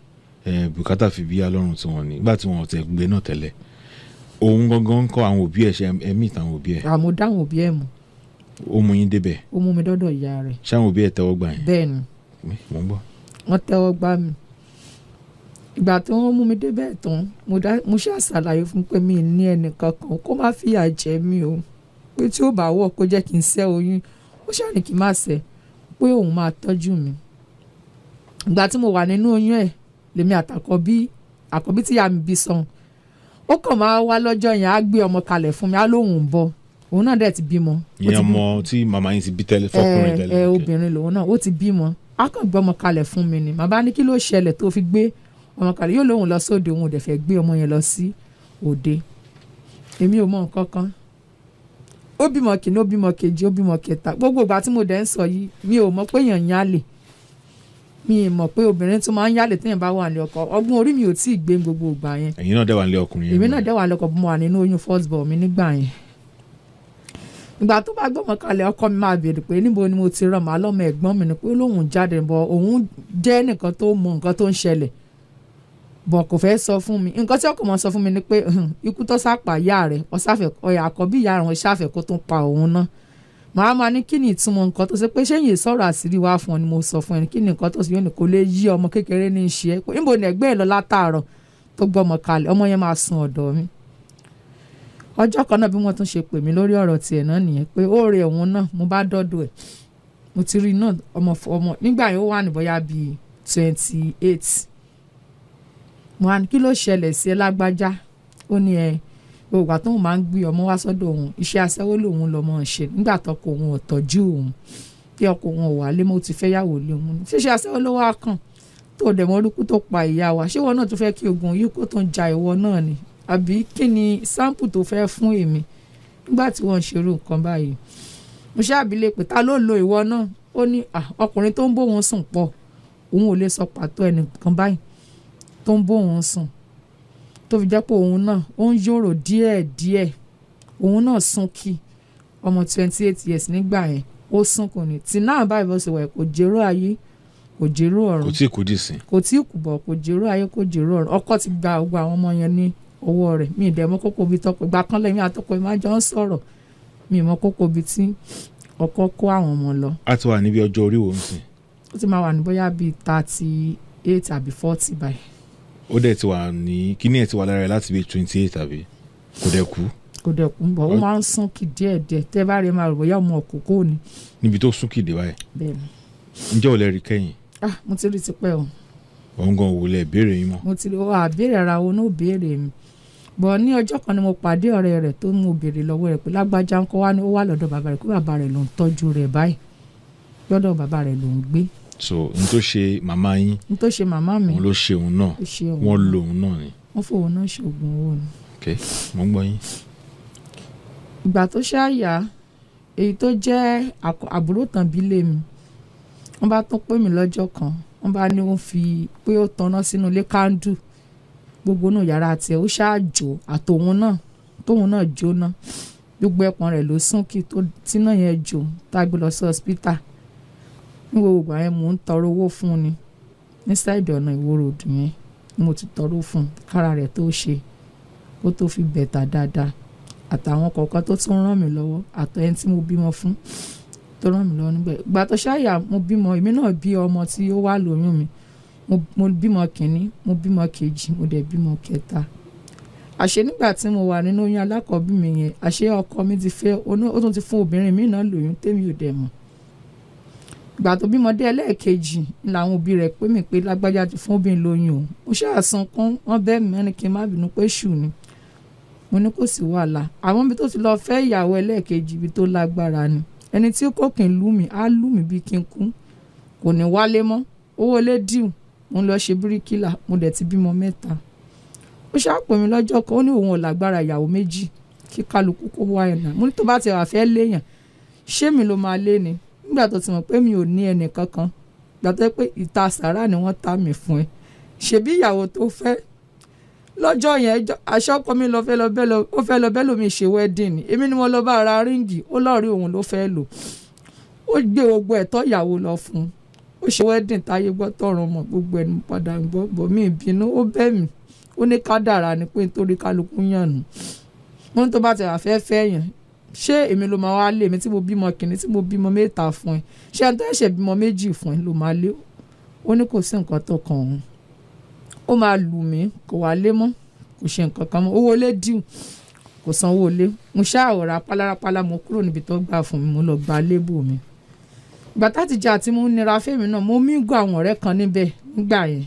bùkátà fi bíyà lọ́rùn tí wọ́n ní nígbà tí wọ́n tẹ̀ gbé náà tẹ́lẹ̀. Òun gangan ń kọ́ àwọn òbí ẹ̀, ṣe ẹ̀mí ìtàwọn òbí ẹ̀. Àmọ́ dáhùn òbí ẹ̀ mọ̀. Ó mú yín débẹ̀. Ó mú mi dọ́dọ̀ ìyá rẹ̀. Ṣé àwọn òbí ẹ̀ tẹ́wọ́ gbà yín? Bẹ́ẹ̀ ni. Mo ń gbọ́. Wọ́n tẹ́wọ́ gbà mí. Ìgbà tí wọ́n mú mi débẹ̀ tán, mo ṣáà ṣàlàyé fún pé mi ní ẹnì kankan kó má fìyà jẹ mí o. Pé tí ó bá wọ̀ kó jẹ́ kí n ṣẹ́ oyún, ó ṣáà ní kí n má ṣẹ́, pé òun máa tọ́jú mi. Ìgbà tí mo wà nínú oyún ẹ̀, lèmi àtàkọ́bí, àkọ́bí tí ìyá mi bí sàn. Ó kàn máa wá lọ́jọ́ yẹn, á gbé ọmọ kalẹ̀ fún mi, á lóun ń bọ̀. Òun náà dẹ̀ ti bímọ. Ìyẹn ọmọ tí màmá yín ti bí tẹ́lẹ̀, fọkùnrin tẹ́lẹ̀. Obìnrin lòun náà, ó ti bímọ. Á kàn gbé ọmọ kalẹ̀ fún mi ni. Màbá ní kí ló ṣẹlẹ̀ tó fi gbé ọmọ kalẹ̀, yóò lóun lọ sóde, òun ò dẹ̀ fẹ́ gbé ọmọ yẹn lọ sí òde. Èmi ò mọ nǹkan kan. Ó bímọ kìíní, ó bímọ kejì, ó bímọ kẹta. Gbogbo ìgbà tí mo dẹ̀ ń sọ yìí, mi ò mọ̀ pé èèyàn ń yálè. Mi ò mọ̀ pé obìnrin tún máa ń yálè téèyàn bá wà ní ọkọ. Ọgbọ́n orí mi ò tí ì gbé gbogbo ìgbà yẹn. Ẹ̀yin náà dẹ̀ wà nílé ọkùnrin yẹn. Èmi náà dẹ̀ wà lọ́kọ, mo wà nínú oyún first born mi nígbà yẹn. Ìgbà tó bá gbọ́mọ kalẹ̀, ọkọ mi máa béèrè pé níbo ni mo ti rán màá lọ́mọ ẹ̀gbọ́n mi ni pé lóun jáde bọ̀, òun jẹ́ nìkan tó mọ nǹkan tó ń ṣẹlẹ̀ bọ̀ kò fẹ́ sọ fún mi. Nǹkan tí ọkọ mọ̀ sọ fún mi ni pé ikú tó sápà ìyá rẹ̀ ọ̀sáfẹ́ ọ̀yà àkọ́bí ìyá rẹ̀ ṣàfẹ́ kó tó pa òun náà. Màá máa ní kí ni ìtumọ̀ nǹkan tó ṣe pé ṣé yìí sọ̀rọ̀ àṣírí wá fún ọ ni mo sọ fún ẹ ní kí ni nǹkan tó ṣe yóò ní kó lè yí ọmọ kékeré ní í ṣe é pé níbo ni ẹ̀gbẹ́ ẹ̀ lọ látàárọ̀ tó gbọ́mọ kalẹ̀, ọmọ yẹn máa sun ọ̀dọ̀ mi. Ọjọ́ kan náà bí wọ́n tún ṣe pè mí lórí ọ̀rọ̀ tiẹ̀ náà nìyẹn pé ó rẹ òun náà, mo bá dọ́dọ̀ ẹ̀. Mo ti rí náà ọmọ nígbà yẹn ó wà ní bóyá bíi 28. Mo wá ní kí ló ṣẹlẹ̀ sí ẹ lágbájá? Ó ní ẹ gbogbo ìgbà tóun máa ń gbé ọmọ wá sọ́dọ̀ òun, iṣẹ́ aṣẹ́wó lòun lọ́mọ ń ṣe nígbà tọkọ òun ò tọ́jú òun, tí ọkọ òun ò wálé mọ́, ó ti fẹ́ yàwó lé òun. Ṣíṣe aṣẹ́wó ló wá kàn tó dẹ̀ mọ́ orúkú tó pa ìyá wa, ṣé ìwọ náà tún fẹ́ kí ogun yìí kó tó ń ja ìwọ náà ni? Àbí kí ni sáǹpù tó fẹ́ fún èmi nígbà tí wọ́n ń ṣerú nǹkan báyìí? Mo ṣàbílẹ̀ pé ta ló lo ìwọ náà? Ó ní ọkùnrin tó ń bóun sùn pọ̀, òun ò lè sọ pàtó ẹnìkan báyìí tó ń bóun sùn, tó fi jẹ́ pé òun náà ó ń yòrò díẹ̀díẹ̀. Òun náà sún kí ọmọ 28 years nígbà yẹn, ó sún kò ní tí náà báyìí bó ṣe wà, kò jèrò ayé, kò jèrò ọ̀run. Kò tí ì kú dìsín. Kò tí ì kú bọ̀, kò jèrò ayé, kò jèrò ọ̀run. Ọkọ ti gba gbogbo àwọn ọmọ yẹn ní ọwọ́ rẹ̀. Mi ì dẹ̀ mọ̀ kókó bíi tọkọ ìgbà kan lẹ́yìn àtọkọ ẹ̀ máa jọ ń sọ̀rọ̀, mi ì mọ̀ kókó bíi tí Ọkọ kó àwọn ọmọ lọ. A ti wà níbi ọjọ́ orí wo ń sìn? Ó ti máa wà ní bóyá bíi 38 àbí 40 báyìí. Ó dẹ̀ ti wà ní kíní ẹ̀ ti wà lára ẹ̀ láti bíi 28 àbí kò dẹ̀ kú? Kò dẹ̀ kú, bọ̀ ó máa ń sún kì díẹ̀díẹ̀. Tẹ́ bá rí, máa rò bóyá ọmọ òkókó ni. Níbi tó sún kìdè báyìí? Bẹ́ẹ̀ ni. Ǹjẹ́ ò lè rí kẹ́yìn? Ah, mo ti rí tipẹ́ o. Òun gan wò lẹ̀ béèrè yín mọ́? Mo ti rí ó, àbẹ̀rẹ̀ ara wo náà béèrè mi bọ̀. Ní ọjọ́ kan ni mo pàdé ọ̀rẹ́ rẹ̀ tó mú béèrè lọ́wọ́ rẹ̀ pé lágbájá ń kọ́, wá ní ó wà lọ́dọ̀ bàbá rẹ̀, pé bàbá rẹ̀ ló ń tọ́jú rẹ̀ báyìí, lọ́dọ̀ bàbá rẹ̀ ló ń gbé. So n tó ṣe màmá yín, n tó ṣe màmá mi, òun ló ṣe òun náà. Ó ṣe òun. Wọ́n lo òun náà ni. Wọ́n fòun náà ṣoògùn owó ni. Ok, mo ń gbọ́ yín. Ìgbà tó ṣáàyà, èyí tó jẹ́ àbúrò tán bí lé mi, wọ́n bá tún pè mí lọ́jọ́ kan, wọ́n bá ní ó fi pé ó tanná sínú ilé, candle gbogbo náà, yàrá tiẹ̀ ó ṣáàjò, àtòun náà tóun náà jóná, gbogbo ẹpọ̀n rẹ̀ ló súnkì tó tíná yẹn jò, tá a gbé lọ sí hospital. Ní gbogbo ìgbà yẹn, mò ń tọrọ owó fún un ni ní side ọ̀nà Ìwó Road yẹn ni mo ti tọrọ fún un kára rẹ̀ tó ṣe, kó tó fi better dáadáa, àtàwọn kọ̀ọ̀kan tó tún ràn mí lọ́wọ́, àtọ̀ ẹni tí mo bímọ fún tó ràn mí lọ́wọ́ nígbà. Ìgbà tó ṣáàyà, mo bímọ, èmi náà bí ọmọ tí ó wà lóyún mi. Mo bímọ kìíní, mo bímọ kejì, mo dẹ̀ bímọ kẹta. Àṣé nígbà tí mo wà nínú oyún alákọ̀ọ́bí mi yẹn, àṣé ọkọ mi ti fẹ́, ó tún ti fún obìnrin mi náà lóyún tèmi ò dẹ̀ mọ̀. Ìgbà tó bímọ dé ẹlẹ́ẹ̀kejì ni làwọn òbí rẹ̀ pè mí pé lágbájá ti fún obìnrin lóyún o. Mo ṣáà sunkún, wọ́n bẹ̀ mí, wọ́n ní kí n má bínú pé ṣù ni. Mo ní kò sí wàhálà. Àwọn ibi tó ti lọ fẹ́ ìyàwó ẹlẹ́ẹ̀kejì, ibi tó lágbára ni. Ẹni tí kò kí ń lù mí, á lù mí bí kí n kú. Kò ní wálé mọ́. Owó ilé dìú. Mo ń lọ ṣe bíríkìlà, mo dẹ̀ ti bímọ mẹ́ta. Ó ṣáà pè mí lọ́jọ́ kan, ó ní òun ò lágbára ìyàwó méjì, kí kálukú kó wá ẹ̀nà. Mo ní tó bá ti wà fẹ́ léèyàn, ṣé mi ló máa lé ni? Nígbà tó ti mọ̀ pé mi ò ní ẹnì kankan. Ìgbà tó jẹ́ pé ìta sàrà ni wọ́n ta mi fún ẹ. Ṣèbí ìyàwó tó fẹ́ lọ́jọ́ yẹn, aṣọ ọkọ mi lọ fẹ́ lọ bẹ́ẹ̀ lọ, ó fẹ́ lọ bẹ́ẹ̀ lómi ṣe wedding ni. Èmi ni mo lọ bá ra ring, ó lọ́ọ̀rí òun ló fẹ́ lò. Ó gbé gbogbo ẹ̀tọ́ ìyàwó lọ fún un. Ó ṣe wedding táyé gbọ́ tọ̀run mọ̀, gbogbo ẹni padà ń gbọ́, bọ̀ mí ìbínú, ó bẹ̀ mí. Ó ní kádàrá ni pé nítorí kálukú yàn nù. Mo ní tó bá ti wà fẹ́ fẹ́ yàn, ṣé èmi ló máa wá lé mi tí mo bímọ kìíní, tí mo bímọ mẹ́ta fún ẹ? Ṣé ẹni tó ṣẹ̀ṣẹ̀ bímọ méjì fún ẹ ló máa lé? Ó ní kò sí nǹkan tó kan òun. Ó máa lù mí, kò wá lé mọ́, kò ṣe nǹkan kan mọ́. Owó ilé dìú, kò san owó ilé. Mo ṣáà rà rápálá, mo kúrò níbi tó gbà fún mi, mo lọ gba lébù mi. Ìgbà tá ti jà tí mo ń nira fẹ́mi náà, mo mingle àwọn ọ̀rẹ́ kan níbẹ̀ nígbà yẹn.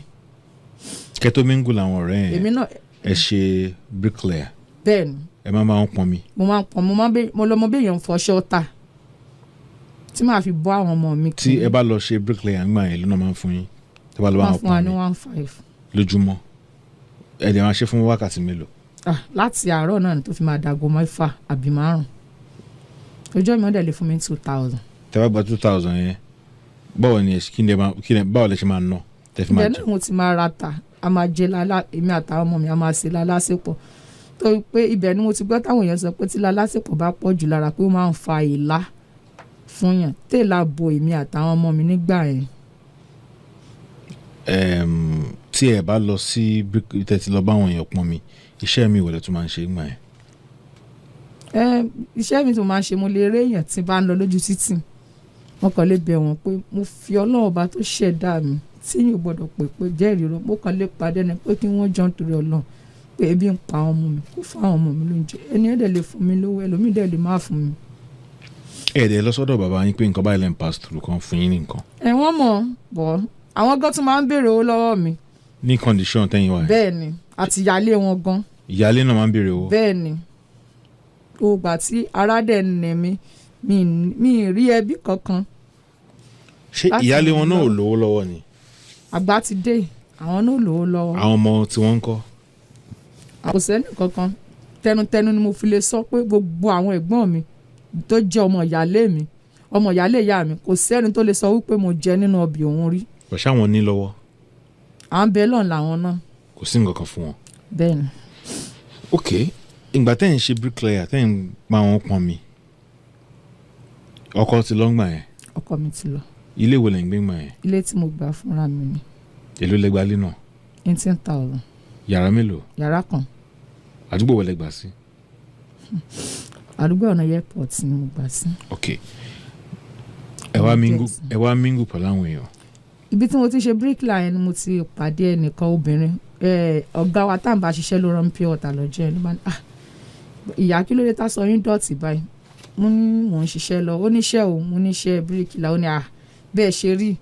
Kẹ́ tó mingle àwọn ọ̀rẹ́ yẹn, Èmi náà ẹ ṣe bricklayer? Bẹ́ẹ̀ ni. Ẹ máa ń pọn mi? Mo máa ń pọn, mo máa ń bẹ, mo lọ mọ bí èèyàn ń fọṣọ ta tí màá fi bọ́ àwọn ọmọ mi. Tí ẹ bá lọ ṣe bricklayer ńgbà yẹn, lónà máa ń fún yín tí ẹ bá lọ bá Wọ́n wọn fún wa pọn ní mi? 1,500. Lójúmọ́? Ẹ dẹ̀ máa ṣe fún wákàtí mélòó? Ah, láti àárọ̀ náà ni tó fi máa dago 6 àbí 5. Ọjọ́ mi, wọ́n dẹ̀ lè fún mi 2,000. Tẹ́ bá gba 2,000 yẹn, báwo ni ẹ kí ni ẹ máa kí ni báwo lẹ ṣe máa ná tẹ́ fi máa Ibẹ̀ jẹun? náà mo ti máa ra ta, a máa jẹ lálá, èmi àtàwọn ọmọ mi, a máa ṣe lálásèpọ̀, torí pé ibẹ̀ ni mo ti gbọ́ táwọn èèyàn sọ pé tí lálásèpọ̀ bá pọ̀ jù lára, pé ó máa ń fa ìlà fún yàn. Tèèlà bo èmi àtàwọn ọmọ mi nígbà yẹn. Tí ẹ bá lọ sí tẹ́ ti lọ bá àwọn èèyàn pọn mi, iṣẹ́ mi ìwọlẹ̀ tún máa ń ṣe ńgbà yẹn? Ẹ, iṣẹ́ mi tó máa ń ṣe, mo lè rí èèyàn tí bá ń lọ lójú títì, mo kàn lè bẹ̀ wọ́n pé mo fi Ọlọ́run Ọba tó ṣẹ̀dá mi tí yóò gbọ́dọ̀ pè pé jẹ́rìí rọ, mo kàn lè pàdé ẹni pé kí wọ́n jọ nítorí Ọlọ́run, pé ebi ń pa àwọn ọmọ mi, kó fún àwọn ọmọ mi lóúnjẹ. Ẹni ẹ̀ dẹ̀ lè fún mi lówó, ẹlòmíì dẹ̀ lè má fún mi. Ẹ dẹ̀ lọ sọ́dọ̀ bàbá yín pé nǹkan báyìí lẹ́ ń pass through, kan fún yín ní nǹkan? Ẹ, wọ́n mọ̀ bọ̀, àwọn gan tún máa ń béèrè owó lọ́wọ́ mi. Ní condition tẹ́yìn wà yẹn? Bẹ́ẹ̀ ni, àti ìyáálé wọn gan. Ìyáálé náà máa ń béèrè owó? Bẹ́ẹ̀ ni. Gbogbo àti ara dẹ̀ nì mí, mi ì rí ẹbí kankan. Ṣé Láti ìyáálé wọn náà ò lọ. lówó lọ́wọ́ ni? Àgbà ti dé, àwọn náà ò lówó lọ́wọ́. Àwọn ọmọ tí wọ́n ń kọ́? Kò sẹ́ni kankan. Tẹnutẹnu ni mo fi lè sọ pé gbogbo àwọn ẹ̀gbọ́n mi tó jẹ́ ọmọ ìyáálé mi, ọmọ ìyáálé ìyá mi, kò sẹ́ni tó lè sọ wípé mo jẹ nínú ọbẹ̀ òun rí. Kò sáwọn ní lọ́wọ́? À ń bẹ lọ́n làwọn náà. Kò sí nǹkan kan fún wọn? Bẹ́ẹ̀ ni. Ok, ìgbà tẹ́ ń ṣe bricklayer, tẹ́ ń pa wọn pọn mi, ọkọ ti lọ ńgbà yẹn? Ọkọ mi ti lọ. Ilé wo lẹ̀ ń gbé ńgbà yẹn? Ilé tí mo gbà fúnra mi ni. Èló lẹ gba ilé náà? 18,000. Yàrá mélòó? Yàrá kan. Àdúgbò wo lẹ gbà sí? Àdúgbò ọ̀nà airport ni mo gbà sí. Ok. Ẹ wá mingle, ẹ wá mingle pẹ̀lú àwọn èèyàn. Ibi tí mo ti ṣe bíríkìlà yẹn ni mo ti pàdé ẹnìkan obìnrin, ọ̀gá wa tá à ń bá ṣiṣẹ́ ló rán pure water lọ́jọ́ yẹn. Ló bá ní, "Ah, ìyá, kí ló dé tá sọ yín dọ̀tí báyìí?" Mo ní mò ń ṣiṣẹ́ lọ. Ó níṣẹ́ o, mo níṣẹ́ bíríkìlà. Ó ní, "Ah, bẹ́ẹ̀ ṣe rí,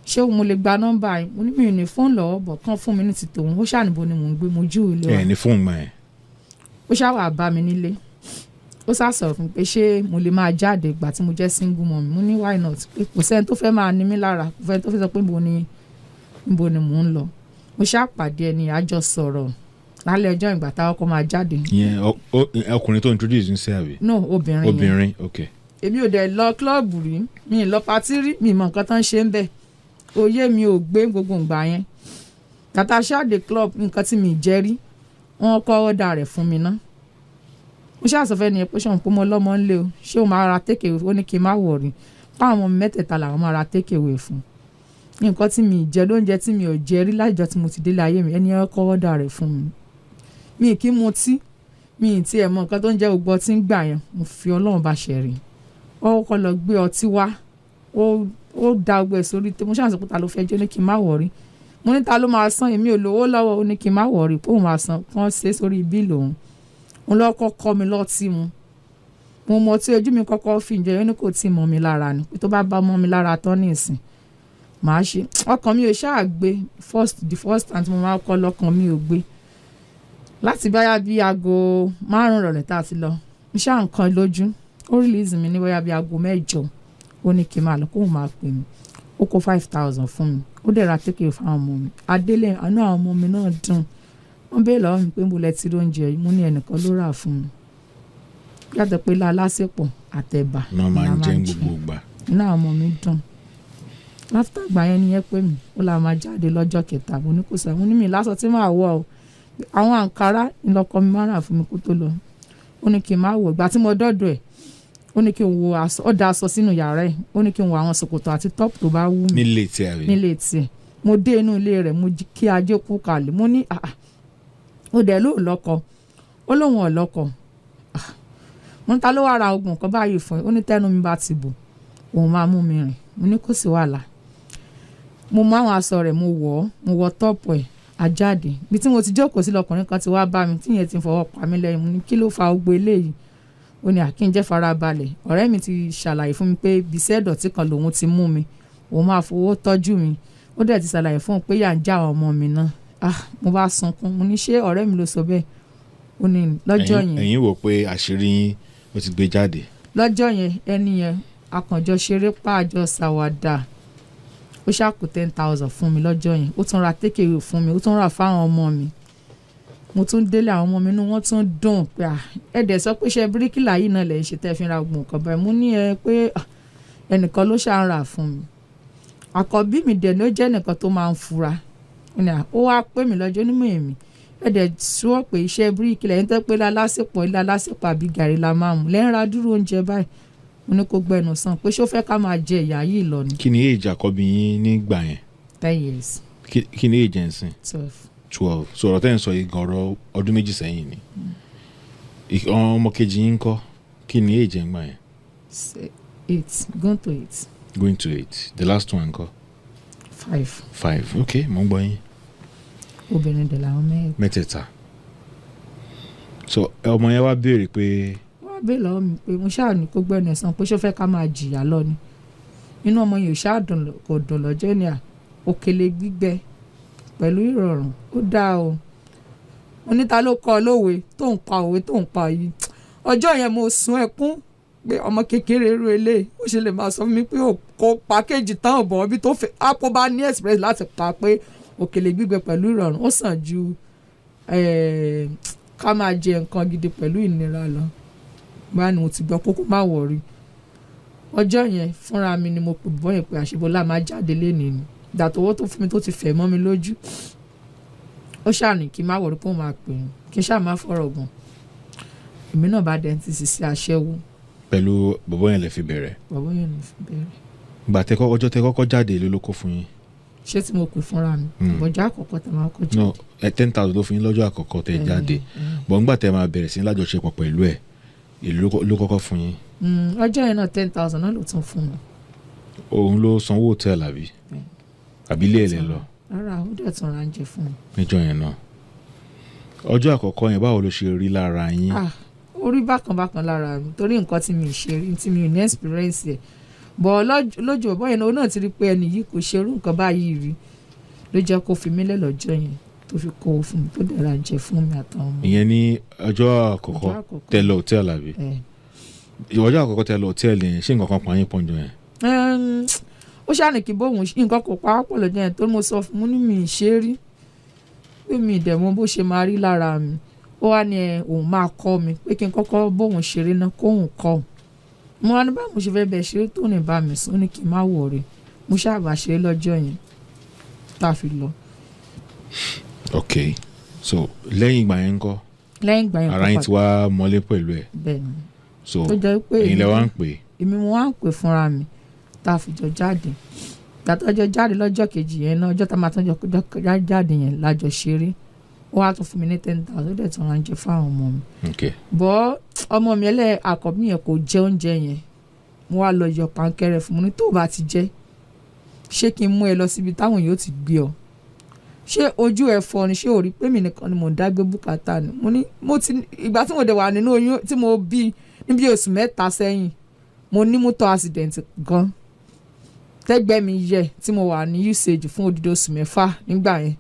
ṣé mo lè gba nọ́mbà yín?" Mo ní mi ò ní fóònù lọ́wọ́, bọ̀ kán fún mi ní ti tòun. Ó ṣàníbo ni mò ń gbé, mo júwe ilé wa. Ẹ ní fóònù gbà yẹn. Ó ṣáà wá bá mi nílé, ó ṣáà sọ̀rọ̀ fún mi pé ṣé mo lè máa jáde ìgbà tí mo jẹ́ single mom. Mo ní why not, pé kò sẹ́ni tó fẹ́ máa ní mí lára, kò sẹ́ni tó fẹ́ sọ pé níbo ni mò ń lọ. Mo ṣáà pàdé ẹni, àjọ sọ̀rọ̀ lálẹ́ ọjọ́ ìgbà táwọn kọ́ máa jáde. Ìyẹn ọkùnrin tó introduce ń ṣe àbí? No, obìnrin yẹn. Obìnrin, ok. Èmi ò dẹ̀ lọ club rí, mi ì lọ party rí, mi ì mọ nǹkan tó ń ṣe ń bẹ̀, òye mi ò gbé gbogbo ìgbà yẹn. Tàtà ṣáàdé club, nǹkan tí mi ì jẹ rí, wọ́n kọ́ ọ̀dà rẹ̀ fún mi ná. Mo ṣáà sọ fẹ́ni yẹn pé ṣé òun pé mo lọ́mọ ńlé o, ṣé òun máa ra take away? Ó ní kí n má worry, fáwọn ọmọ mi mẹ́tẹ̀ẹ̀ta làwọn máa ra take away fún. Nǹkan tí mi ì jẹ lóúnjẹ tí mi ò jẹ rí láìjọ tí mo ti délé ayé mi, ẹni yẹn kọ́ ọ̀dà rẹ̀ fún mi. Mi kì í mutí, mi ì tiẹ̀ mọ nǹkan tó ń jẹ́ gbogbo ọtí ń gbà yẹn. Mo fi Ọlọ́run bá ṣe rí, ó kọ́ lọ gbé ọtí wá, ó da gbogbo ẹ̀ sórí tí mo ṣáà sọ pé ta ló fẹ́ jẹ́. Ó ní kí n má worry. Mo ní ta ló máa san, èmi ò lówó lọ́wọ́. Ó ní kí n má worry pé òun máa san, kán ṣe é sórí bill òun. Òun lọ́kọ́ kọ́ mi lọ́tí mu. Mo mọ tí ojú mi kọ́kọ́ fi ǹjẹ́. Ó ní kò tí ì mọ́ mi lára ni, pé tó bá bá mọ́ mi lára tán ní ìsìn, màá ṣe. Ọkàn mi ò ṣáà gbé. The first time tí mo máa kọ́ lọ́kàn mi ò gbé. Láti báyà bí aago 5 ìrọ̀lẹ́ tá a ti lọ, mo ṣáà ń kan lójú. Ó release mi ní bóyá bí aago 8. Ó ní kí n máa lọ, kóun máa pè mí. Ó kó 5,000 fún mi, ó dẹ̀ ra take fún àwọn ọmọ mi. Adélé, àánú àwọn ọmọ mi náà dùn. Wọ́n béèrè lọ́wọ́ mi pé mo lẹ ti rí oúnjẹ yìí. Mo ní ẹnìkan ló rà fún mi, yàtọ̀ pé lálásèpọ̀ àtẹ̀bà náà máa la ń jẹ́ gbogbo ìgbà. Inú àwọn ọmọ mi dùn. Láfítà gbà yẹn ni yẹn pè mí, ó là máa jáde lọ́jọ́ kẹta. Mo ní kò sọ, mo ní mi lásọ tí màá wọ̀ o, àwọn àǹkárá ńlọkọ mi máa rà fún mi kó tó lọ. Ó ní kí n má wọ̀. Ìgbà tí mo dọ́dọ̀ ẹ̀, ó ní kí n wo aṣọ, ó da aṣọ sínú yàrá ẹ̀, ó ní kí n wo àwọn ṣòkòtò àti top tó bá wù mí. Nílé tí a rí. Nílé tiẹ̀. Mo dé inú ilé rẹ̀, mo jí kí ajé kú kalẹ̀. Mo ní, "Ah, ah, ó dẹ̀ lóò lọ́kọ?" Ó lóun ò lọ́kọ. Ah, mo ní ta ló wá ra oògùn kan báyìí fún ẹ? Ó ní tẹ́nu mi bá ti bò, òun máa mú mi rìn. Mo ní kò sí wàhálà. Mo mú àwọn aṣọ rẹ̀, mo wọ̀ ọ́, mo wọ top ẹ̀ ajáde. Ibi tí mo ti jókòó sí, lọkùnrin kan ti wá bá mi, tíyẹn ti fọwọ́ pa mí lẹ́yìn. Mo ní kí ló fa gbogbo eléyìí? Ó ní àkínjẹ́ farabalẹ̀, ọ̀rẹ́ mi ti ṣàlàyé fún mi pé bisẹ́ ìdọ̀tí kan lòun ti mú mi, òun máa fowó tọ́jú mi. Ó dẹ̀ ti ṣàlàyé fún un pé yà ń já àwọn ọmọ mi náà. Ah, mo bá sunkún. Mo ní ṣé ọ̀rẹ́ mi ló sọ bẹ́ẹ̀? Ó ní lọ́jọ́ yẹn. Ẹ̀yin wò pé àṣírí yín ó ti gbé jáde. Lọ́jọ́ yẹn, ẹni yẹn, akànjọ ṣeré pàjọ ṣàwàdà, ó ṣàkó 10,000 fún mi lọ́jọ́ yẹn. Ó tún ra takeaway fún mi, ó tún rà fáwọn ọmọ mi. Mo tún délé, àwọn ọmọ mi inú wọn tún dùn pé, "Ah, ẹ dẹ̀ sọ pé iṣẹ́ bíríkìlà yìí náà lẹ̀ ń ṣe tẹ́ fi ra gbọ̀n nǹkan báyìí." Mo ní ẹ pé, "Ah, ẹnìkan ló ṣáà ń rà fún mi." Àkọ́bí mi dẹ̀ ni ó jẹ́ ẹnìkan tó máa ń fura. Ó ní, "À," ó wá pè mí lọ́jọ́ onímọ̀ èmi, "Ẹ dẹ̀ sọ pé iṣẹ́ bíríkìlà yẹn tẹ́ pé lálásìpọ̀ ilé alásìpọ̀ àbí gàrí la máa mú lẹ́yìn ra dúró oúnjẹ báyìí." Mo ní kó gbẹnu sàn, pé ṣó fẹ́ ká máa jẹ ìyá yìí lọ ni. Kí ni age àkọ́bí yín nígbà yẹn? 10 years. Kí ni age ẹ̀ ń sìn? 12. 12. So ọ̀rọ̀ tẹ́ ń sọ yìí gan, ọ̀rọ̀ ọdún 2 sẹ́yìn ni. Ọmọ kejì yín ńkọ́? Kí ni age ẹ̀ ń gbà yẹn? 8, going to 8. Going to 8. The last one ńkọ́? 5. 5, ok, mo ń gbọ́ yín. Obìnrin dẹ̀ làwọn mẹ́rin. Mẹ́tẹ̀ẹ̀ta. So ọmọ yẹn wá béèrè pé Wọ́n á béèrè lọ́wọ́ mi pé mo ṣáà ní kó gbẹ́nu ẹ̀sán, pé ṣó fẹ́ ká máa jìyà lọ ni. Inú ọmọ yìí ò ṣáà dùn kò dùn lọ́jọ́ ní à òkèlè gbígbẹ pẹ̀lú ìrọ̀rùn ó dáa o. Mo ní ta ló kọ́ ọ lówe tó ń pa òwe tó ń pa yìí? Ọjọ́ yẹn mo sun ẹkún pé ọmọ kékeré irú eléyìí, ó ṣe lè máa sọ fún mi pé kò pàkéjì tán ọ̀bọ̀ ibi tó fẹ́ àpò bá ní express láti pa pé òkèlè gbígbẹ pẹ̀lú ìrọ̀rùn ó sàn ju ká máa jẹ nǹkan gidi pẹ̀lú ìnira lọ. Báyìí ni mo ti gbọ́ kókó má worry. Ọjọ́ yẹn fúnra mi ni mo pè bọ́ yẹn pé àṣebọ́lá máa jáde lénìí ni ìdàtọ̀wọ́ tó fún mi tó ti fẹ̀ mọ́ mi lójú. Ó ṣàní kí n má worry pé òun máa pè mí, kí n ṣáà má fọ̀rọ̀ gùn. Èmi náà bá dẹ́ntì sí sí aṣẹ́wó. Pẹ̀lú bọ̀bọ́ yẹn lè fi bẹ̀rẹ̀? Bọ̀bọ́ yẹn ló fi bẹ̀rẹ̀. Ìgbà tẹ kọ́ ọjọ́ tẹ kọ́kọ́ jáde, èló ló kó fún yín? Ṣé tí mo pè fúnra mi? Bọ̀jọ́ àkọ́kọ́ tẹ máa kọ́ jáde. No, 10,000 ló fún yín lọ́jọ́ àkọ́kọ́ tẹ jáde bọ̀. Ńgbà tẹ máa bẹ̀rẹ̀ sí ní lájọṣepọ̀ pẹ̀lú ẹ̀, èló ló kọ́kọ́ fún yín? Ọjọ́ yẹn náà, 10,000 náà ló tún fún mi. Òun ló sanwó hòtẹ́ẹ̀lì àbí? Àbí ilé ẹ̀ lẹ lọ? Rárá, ó dẹ̀ tún ra oúnjẹ fún mi. Níjọ́ yẹn náà, ọjọ́ àkọ́kọ́ yẹn, báwo ló ṣe rí lára yín? Ah, ó rí bákan bákan lára mi torí nǹkan tí mi ì ṣe rí, tí mi ò ní experience ẹ̀ bọ̀ lójú ọ̀bọ̀ yẹn náà, ó náà ti rí pé ẹni yìí kò ṣerú nǹkan báyìí rí, ló jẹ́ kó fi mí lẹ̀ lọ́jọ́ yẹn, tó fi kó o fún mi, tó dẹ̀ ra oúnjẹ fún mi àtàwọn ọmọ. Ìyẹn ní ọjọ́ àkọ́kọ́? Ọjọ́ àkọ́kọ́. Tẹ́ lọ hòtẹ́ẹ̀lì àbí? Ẹ̀. Ọjọ́ àkọ́kọ́ tẹ́ lọ hòtẹ́ẹ̀lì yẹn, ṣé nǹkan kan pa yín pọ́njọ yẹn? Ó ṣàní kí bóun nǹkan kò pa á pọ̀ lọ́jọ́ yẹn tó mo sọ fún un ní mi ì ṣe é rí, pé mi ì dẹ̀ mọ̀ bó ṣe máa rí lára mi. Ó wá ní ẹ òun máa kọ́ mi, pé kí n kọ́kọ́ bóun ṣeré náà kóun kọ́ òun. Mo wá ní báwo ṣe fẹ́ bẹ̀ ṣeré tó ní bá mi sùn? Ó ní kí n má wọ̀rẹ́. Mo ṣáà ṣeré lọ́jọ́ yẹn tá a fi lọ. Ok, so lẹ́yìn ìgbà yẹn ńkọ́? Lẹ́yìn ìgbà yẹn Ara yín ti wá mọ́lé pẹ̀lú ẹ̀? Bẹ́ẹ̀ ni. So tó jẹ́ pé ẹ̀yin lẹ wá ń pè é? Èmi mo wá ń pè fúnra mi tá a fi jọ jáde. Gbàtọ́ jọ jáde lọ́jọ́ kejì yẹn náà, ọjọ́ tá a máa tán jọ jáde yẹn lájọ ṣeré, ó wá tún fún mi ní 10,000, ó dẹ̀ tún ra oúnjẹ fáwọn ọmọ mi. Bọ́ ọmọ mi ẹlẹ́ àkọ́bí yẹn kò jẹ oúnjẹ yẹn. Mo wá lọ yọ pankẹ́rẹ́ fún mi ní tó bá ti jẹ, ṣé kí n mú ẹ lọ síbi táwọn yóò ti gbé ọ? Ṣé ojú ẹ fọ́ ni? Ṣé o rí pé mi nìkan ni mò ń dágbé bùkátà ni? Mo ní mo ti ìgbà tí mo dẹ̀ wà nínú oyún tí mo bí níbi oṣù 3 sẹ́yìn, mo ní mọ́tò accident gan tẹ́gbẹ́ mi yẹ, tí mo wà ní usage fún odidi oṣù 6 nígbà yẹn.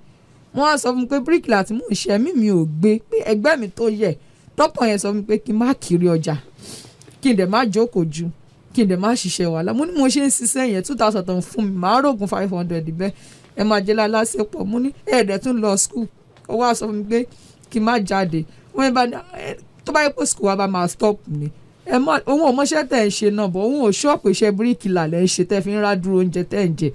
Wọ́n á sọ fún mi pé bíríkìlà tí mò ń ṣe, ẹ̀mí mi ò gbé, pé ẹgbẹ́ mi tó yẹ tọkàn yẹn sọ fún mi pé kí n má kiri ọjà, kí n dẹ̀ má jókòó ju, kí n dẹ̀ má ṣiṣẹ́ wàhálà. Mo ní mo ṣe ń ṣiṣẹ́ yẹn, 2,000 tó ń fún mi, màá rògùn 500 bẹ́ẹ̀, ẹ máa jẹ́ lálásepọ̀. Mo ní ẹ̀ẹ́dẹ̀ tún lọ school. Ó wá sọ fún mi pé kí n má jáde. Wọ́n bá ní tó bá yẹ pé school wa bá máa stop ni, ẹ mọ òun ò mọṣẹ́ tẹ̀ ń ṣe náà bọ̀, òun ò ṣọ́ọ̀pù iṣẹ́ bíríkìlà lẹ́ ń ṣe tẹ́ fi ń rá dúró oúnjẹ tẹ́ ń jẹ.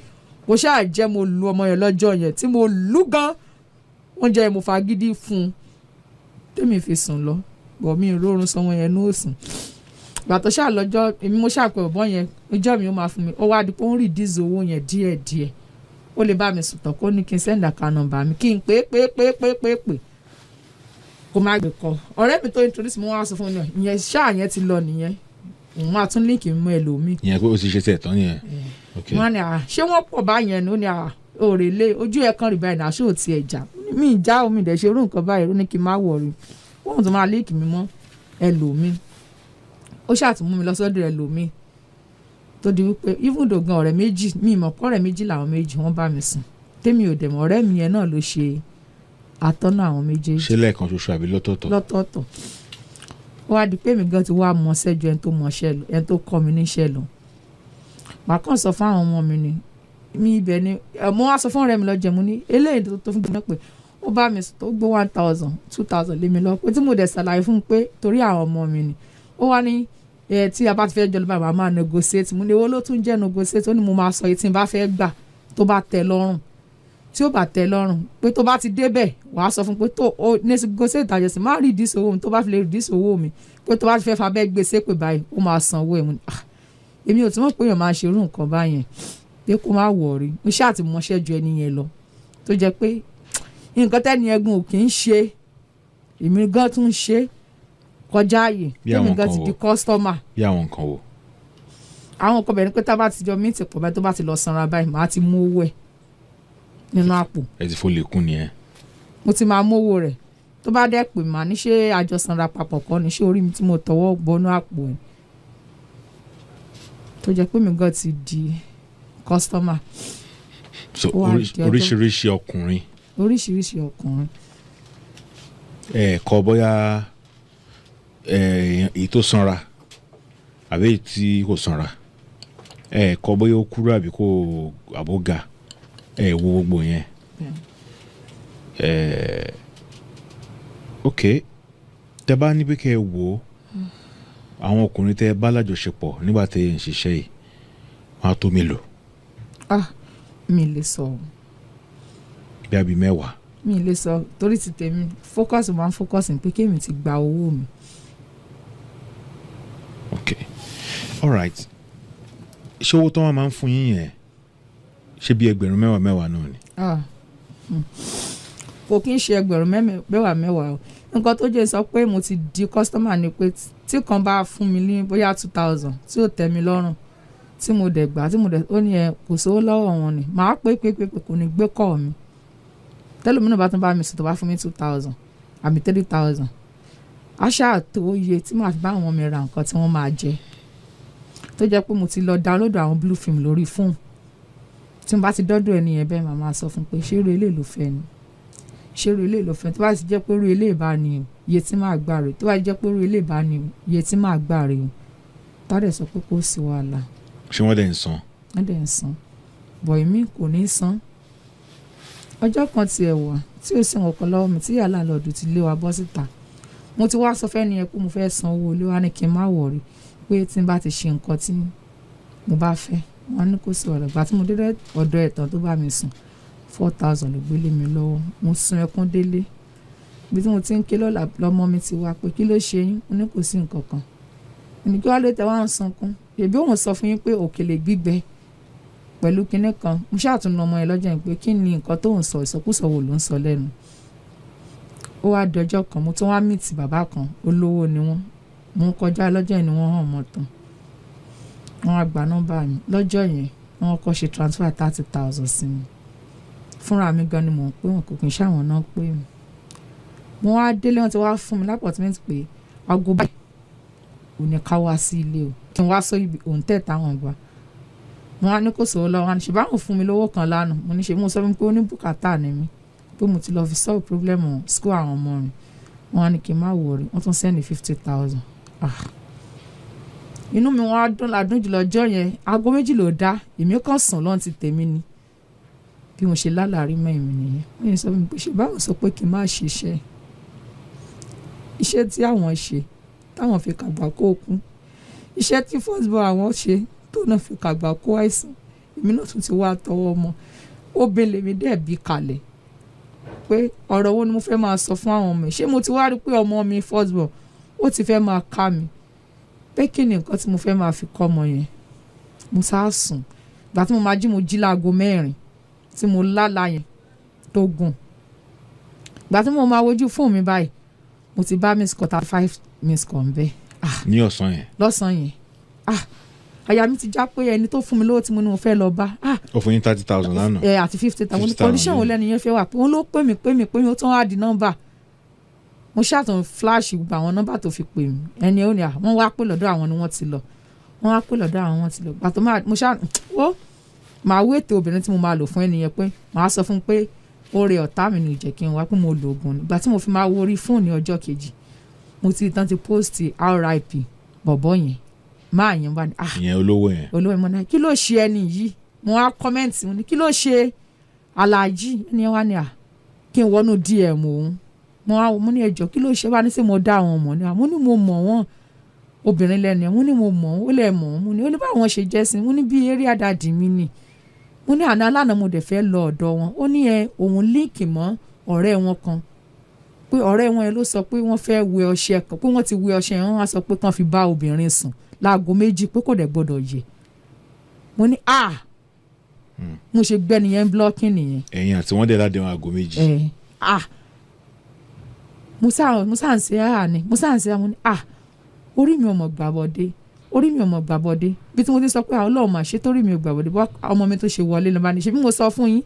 Kò ṣáà jẹ́ mo lu ọmọ yẹn lọ́jọ́ yẹn tí mo lù gan oúnjẹ yẹn, mo fagídí fún un tèmi fi sùn lọ bọ̀, mi ò rórun sọmọ yẹn ní òsùn. Gbàtọ́ ṣáà lọ́jọ́ èmi mo ṣáà pé ọ̀bọ yẹn ọjọ́ mi ó máa fún mi, ó wá di pé ó ń reduce owó yẹn díẹ̀díẹ̀. Ó lè bá mi sùn tán, kó ní kí n send account number mi, kí n pé pé pé pé pé pé, kó má gbé kọ. Ọ̀rẹ́ mi tó introduce mi wá sọ fún mi ìyẹn ṣáà yẹn ti lọ nìyẹn, òun máa tún link mi mọ́ ẹlòmíì. Ìyẹn pé ó ti ṣe tiẹ̀ tán nìyẹn, ok. Wọ́n ní à ṣé wọ́n pọ̀ báyẹn ni? Ó ní à òrèlé ojú ẹ̀ kan rí báyìí náà, ṣé ò tiẹ̀ jà mí ìjà omi ìdẹ̀ ṣe irú nǹkan báyìí? Ó ní kí n má wọ̀rí, wọ́n tún máa link mi mọ́ ẹlòmíì. Ó ṣàtúnmú mi lọ sọ́dọ̀ ẹlòmíì tó di wípé even though gan ọ̀rẹ́ méjì mi ìmọ̀ pọ̀, ọ̀rẹ́ méjì làwọn méjì wọ́n bá mi sùn tèmi ò dẹ̀ mọ̀. Ọ̀rẹ́ mi yẹn náà ló ṣe atọ́nà àwọn méjèèjì. Ṣé lẹ́ẹ̀kan ṣoṣo àbí lọ́tọ̀ọ̀tọ̀? Lọ́tọ̀ọ̀tọ̀. Ó wá di pé èmi gan ti wá mọṣẹ́ ju ẹni tó mọṣẹ́ lọ, ẹni tó kọ́ mi níṣẹ́ lọ. Màá kàn sọ fún àwọn ọmọ mi ni mi ibẹ̀ ni mo wá sọ fún ọ̀rẹ́ mi lọ́jọ́, mo ní eléyìí tó fún mi pé ó bá mi sùn, tó gbé 1,000 2,000 lé mi lọ, pé tí mo dẹ̀ ṣàlàyé fún un pé torí àwọn ọmọ mi ni. Ó wá ní ẹ tí a bá ti fẹ́ jọ lọ báyìí, màá máa negotiate. Mo ní owó ló tún jẹ́ negotiate? Ó ní mo máa sọ èyí tí n bá fẹ́ gbà, tó bá tẹ́ lọ́rùn, tí ó bá tẹ́ lọ́rùn, pé tó bá ti débẹ̀ wàá sọ fún pé tó o negotiate àjọsìn, má reduce owó mi. Tó bá fi lè reduce owó mi, pé tó bá ti fẹ́ fa bẹ́ẹ̀ gbèsè pé báyìí ó máa san owó ẹ̀. Mo ní ah, èmi ò tí mọ̀ pé èèyàn máa ṣe irú nǹkan báyẹn, pé kó má wọ̀ọ́rí. Mo ṣáà ti mọṣẹ́ ju ẹni yẹn lọ, tó jẹ́ pé nǹkan tẹ́ni ẹ̀gùn ò kì í ṣe, èmi gan tún ṣe kọjá ààyè. Bí àwọn Tèmi gan nǹkan ti wo? di customer. Bí àwọn nǹkan wo? Àwọn nǹkan bẹ̀rẹ̀ ni pé tá a bá ti jọ meet pọ̀ báyìí, tó bá ti lọ sanra báyìí, màá ti mú owó ẹ̀ nínú àpò. Ẹ ti fò lè kún nìyẹn. Mo ti máa mówó rẹ̀. Tó bá dẹ́ pè, màá ní ṣé àjọsanra papọ̀ kọ́ ni? Ṣé orí mi tí mo tọwọ́ bọnú àpò ẹ̀? Tó jẹ́ pé mi gan ti di customer. So Ó wá di ọjọ́. oríṣiríṣi ọkùnrin? Oríṣiríṣi ọkùnrin. Ẹ kọ bóyá ẹ èyí tó sanra àbí èyí tí kò sanra, ẹ kọ bóyá ó kúrú àbí kò àbó ga, ẹ wo gbogbo yẹn? Ẹ ok, tẹ bá ní pé kẹ ẹ wò ó, àwọn ọkùnrin tẹ bá lájọṣepọ̀ nígbà tẹ ẹ ń ṣiṣẹ́ yìí, wọn á tó mélòó? Ah, mi lè sọ o. Bí àbí 10? Mi lè sọ torí ti tèmi focus máa ń focus ní pé kémi ti gba owó mi. Ok, alright. Ṣé owó tó wọn máa ń fún yín yẹn, ṣé bí ẹgbẹ̀rún mẹ́wàá mẹ́wàá náà ni? Ah, Kò kí n ṣe ẹgbẹ̀rún mẹ́wàá mẹ́wàá o. Nǹkan tó jẹ́ sọ pé mo ti di customer ni pé tí kan bá fún mi ní bóyá 2,000 tí ò tẹ́ mi lọ́rùn Tí mo dẹ̀ gbà, tí mo dẹ̀, ó ní ẹ kò sówó lọ́wọ́ wọn ni. Màá pé pé pé pé, kò ní gbé kọ́ mi. Tẹ́lómi náà bá tún bá mi sùn, tó bá fún mi 2,000 àbí 3,000, á ṣáà tó iye tí màá fi bá àwọn mi ra nǹkan tí wọ́n máa jẹ, tó jẹ́ pé mo ti lọ download àwọn blue film lórí fóònù. Tí mo bá ti dọ́dọ̀ ẹni yẹn bẹ́ẹ̀, màá máa sọ fún pé, ṣé irú eléyìí ló fẹ́ ni? Ṣé irú eléyìí ló fẹ́? Tó bá ti jẹ́ pé irú eléyìí bá ní o, iye tí màá gbà rè. Tó bá ti jẹ́ pé irú eléyìí bá ní o, iye tí màá gbà rè o. Tá dẹ̀ sọ pé kò sí wàhálà. Ṣé wọ́n dẹ̀ ń san? Wọ́n dẹ̀ ń san, bọ̀ èmi kò ní san. Ọjọ́ kan tiẹ̀ wà tí ó sì nǹkan lọ́wọ́ mi, tí yàrá lọ́ọ̀dù ti lé wa bọ́ síta. Mo ti wá sọ fẹ́ni yẹn pé mo fẹ́ san owó ilé wa, ní kí n má worry, pé tí n bá ti ṣe nǹkan tí mo bá fẹ́. Wọ́n ní kò sí ọ̀rọ̀. Ìgbà tí mo dé ọ̀dọ̀ ẹ̀tàn tó bá mi sùn, 4,000 ló gbélé mi lọ́wọ́. Mo sun ẹkún délé. Ibi tí mo ti ń ké lọ́la, lọ́mọ mi ti wá pé, kí ló ṣe yín? Mo ní kò sí nǹkan kan. Mo ní kí wàá lè tẹ wá ń sunkún? Èbí òun sọ fún yín pé òkèlè gbígbẹ pẹ̀lú kinní kan. Mo ṣàtúnú ọmọ yẹn lọ́jọ́ yẹn pé kí ni nǹkan tó ń sọ? Ìsọkúsọ wo ló ń sọ lẹ́nu? Ó wá di ọjọ́ kan, mo tún wá meet bàbá kan, olówó ni wọ́n. Mo ń kọjá lọ́jọ́ yẹn ni wọ́n hàn mọ́ tán, wọ́n wá gba nọ́mbà mi. Lọ́jọ́ yẹn, wọ́n kọ́ ṣe transfer 30,000 sí mi. Fúnra mi gan ni mò ń pè wọ́n, kò kì í ṣàwọn náà pè mí. Mo wá délé, wọ́n ti wá fún mi l'appointment pé aago báyìí ò ní ká wá sí ilé o, kí n wá sọ ibi òun tẹ̀ táwọn gbà. Mo wá ní kò sówó lọ́wọ́. Wọn ṣe báwọn fún mi lówó kan lánàá. Mo ní ṣe mo sọ fún mi pé ó ní bùkátà ni mí, pé mo ti lọ fi solve problem school àwọn ọmọ mi. Wọ́n á ní kí n má worry, wọ́n tún send 50,000. Ah, inú mi wọ́n á dùn ládùn jùlọ. Ọjọ́ yẹn, aago 2 ló dá, èmi kàn sùn lọ́n ti tèmi ni. Bí mo ṣe lálàrí mọ́ èmi nìyẹn. Wọ́n yẹn sọ fún mi pé ṣe báwọn sọ pé kí n má ṣiṣẹ́, iṣẹ́ tí àwọn ṣe táwọn fi kàgbà kó kú, iṣẹ́ tí first born àwọn ṣe tó náà fi kàgbà kó àìsàn, èmi náà tún ti wá tọwọ́ mọ́. Obìnrin lèmi dẹ̀ bí kalẹ̀, pé ọ̀rọ̀ wo ni mo fẹ́ máa sọ fún àwọn ọmọ mi? Ṣé mo ti wá rí pé ọmọ mi first born ó ti fẹ́ máa ká mi, pé kí ni nǹkan tí mo fẹ́ máa fi kọ́ ọmọ yẹn? Mo sá sùn. Ìgbà tí mo máa jí, mo jí láago 4 tí mo lálàá yẹn tó gùn. Ìgbà tí mo máa wojú fóònù mi báyìí, mo ti bá miss call, 35 miss call ń bẹ. Ah! Ní ọ̀sán yẹn? Lọ́sàn-án yẹn. Ah, àyà mi ti já pé ẹni tó fún mi lówó tí mo ní mo fẹ́ lọ bá, ah! Ó fún yín 30,000 lánàá. Ẹ àti 50,000. 50,000. Condition wo lẹ́nu yẹn fẹ́ wà, pé wọ́n ló pè mí, pè mí, pè mí, ó tún wá di nọ́mbà. Mo ṣàtún flash gbogbo àwọn nọ́mbà tó fi pè mí. Ẹni ó ní à wọ́n wá pè lọ́dọ̀ àwọn ni wọ́n ti lọ, wọ́n wá pè lọ́dọ̀ àwọn, wọ́n ti lọ. Gbàtọ́ máa mo ṣá ó máa wé ètò obìnrin tí mo máa lò fún ẹni yẹn, pé màá sọ fún un pé oore ọ̀tá mi ni ò jẹ́ kí n wá, pé mo lo oògùn ni. Ìgbà tí mo fi máa wo orí fóònù ní ọjọ́ kejì, mo ti tán ti post RIP bọ̀bọ̀ yẹn, máa yẹn wá ní, ah! Ìyẹn olówó yẹn? Olówó ìmọ̀ náà. Kí ló ṣe ẹni yìí? Mo wá comment, mo ní kí ló ṣe aláàjì? Ẹni yẹn wá ní à kí n wọnú DM òun. Mo wá, mo ní ẹjọ́, kí ló ṣe? Wá ní sí mo dá àwọn ọmọ ní à. Mo ní mo mọ̀ wọ́n, obìnrin lẹ́nu ẹ̀. Mo ní mo mọ̀ wọ́n. Ó lẹ̀ mọ̀ wọ́n. Mo ní ó ní báwọn ṣe jẹ́ sí. Mo ní bí eré àdàdì mi ni. Mo ní àná alánà mo dẹ̀ fẹ́ lọ ọ̀dọ̀ wọn. Ó ní ẹ òun link mọ́ ọ̀rẹ́ wọn kan, pé ọ̀rẹ́ wọn yẹn ló sọ pé wọ́n fẹ́ wẹ ọṣẹ kan, pé wọ́n ti wẹ ọṣẹ yẹn, wọ́n wá sọ pé kàn fi bá obìnrin sùn láago 2, pé kò dẹ̀ gbọ́dọ̀ yẹ. Mo ní a mo ṣe gbẹ́ni yẹn blocking nìyẹn. Ẹ̀yin àti wọ́n dẹ̀ ládéhùn aago 2. Ẹ ah, mo sáà ń ṣe ah ni mo sáà ń ṣe ah. Mo ní ah, orí mi ò mọ̀ gbàbọ̀dé, orí mi ò mọ̀ gbàbọ̀dé. Bí tí mo ti sọ pé àwọn ọlọ́run mà ṣe torí mi ò gbàbọ̀dé, bọ́ ọmọ mi tó ṣe wọlé ló bá ní ṣe bí mo sọ fún yín.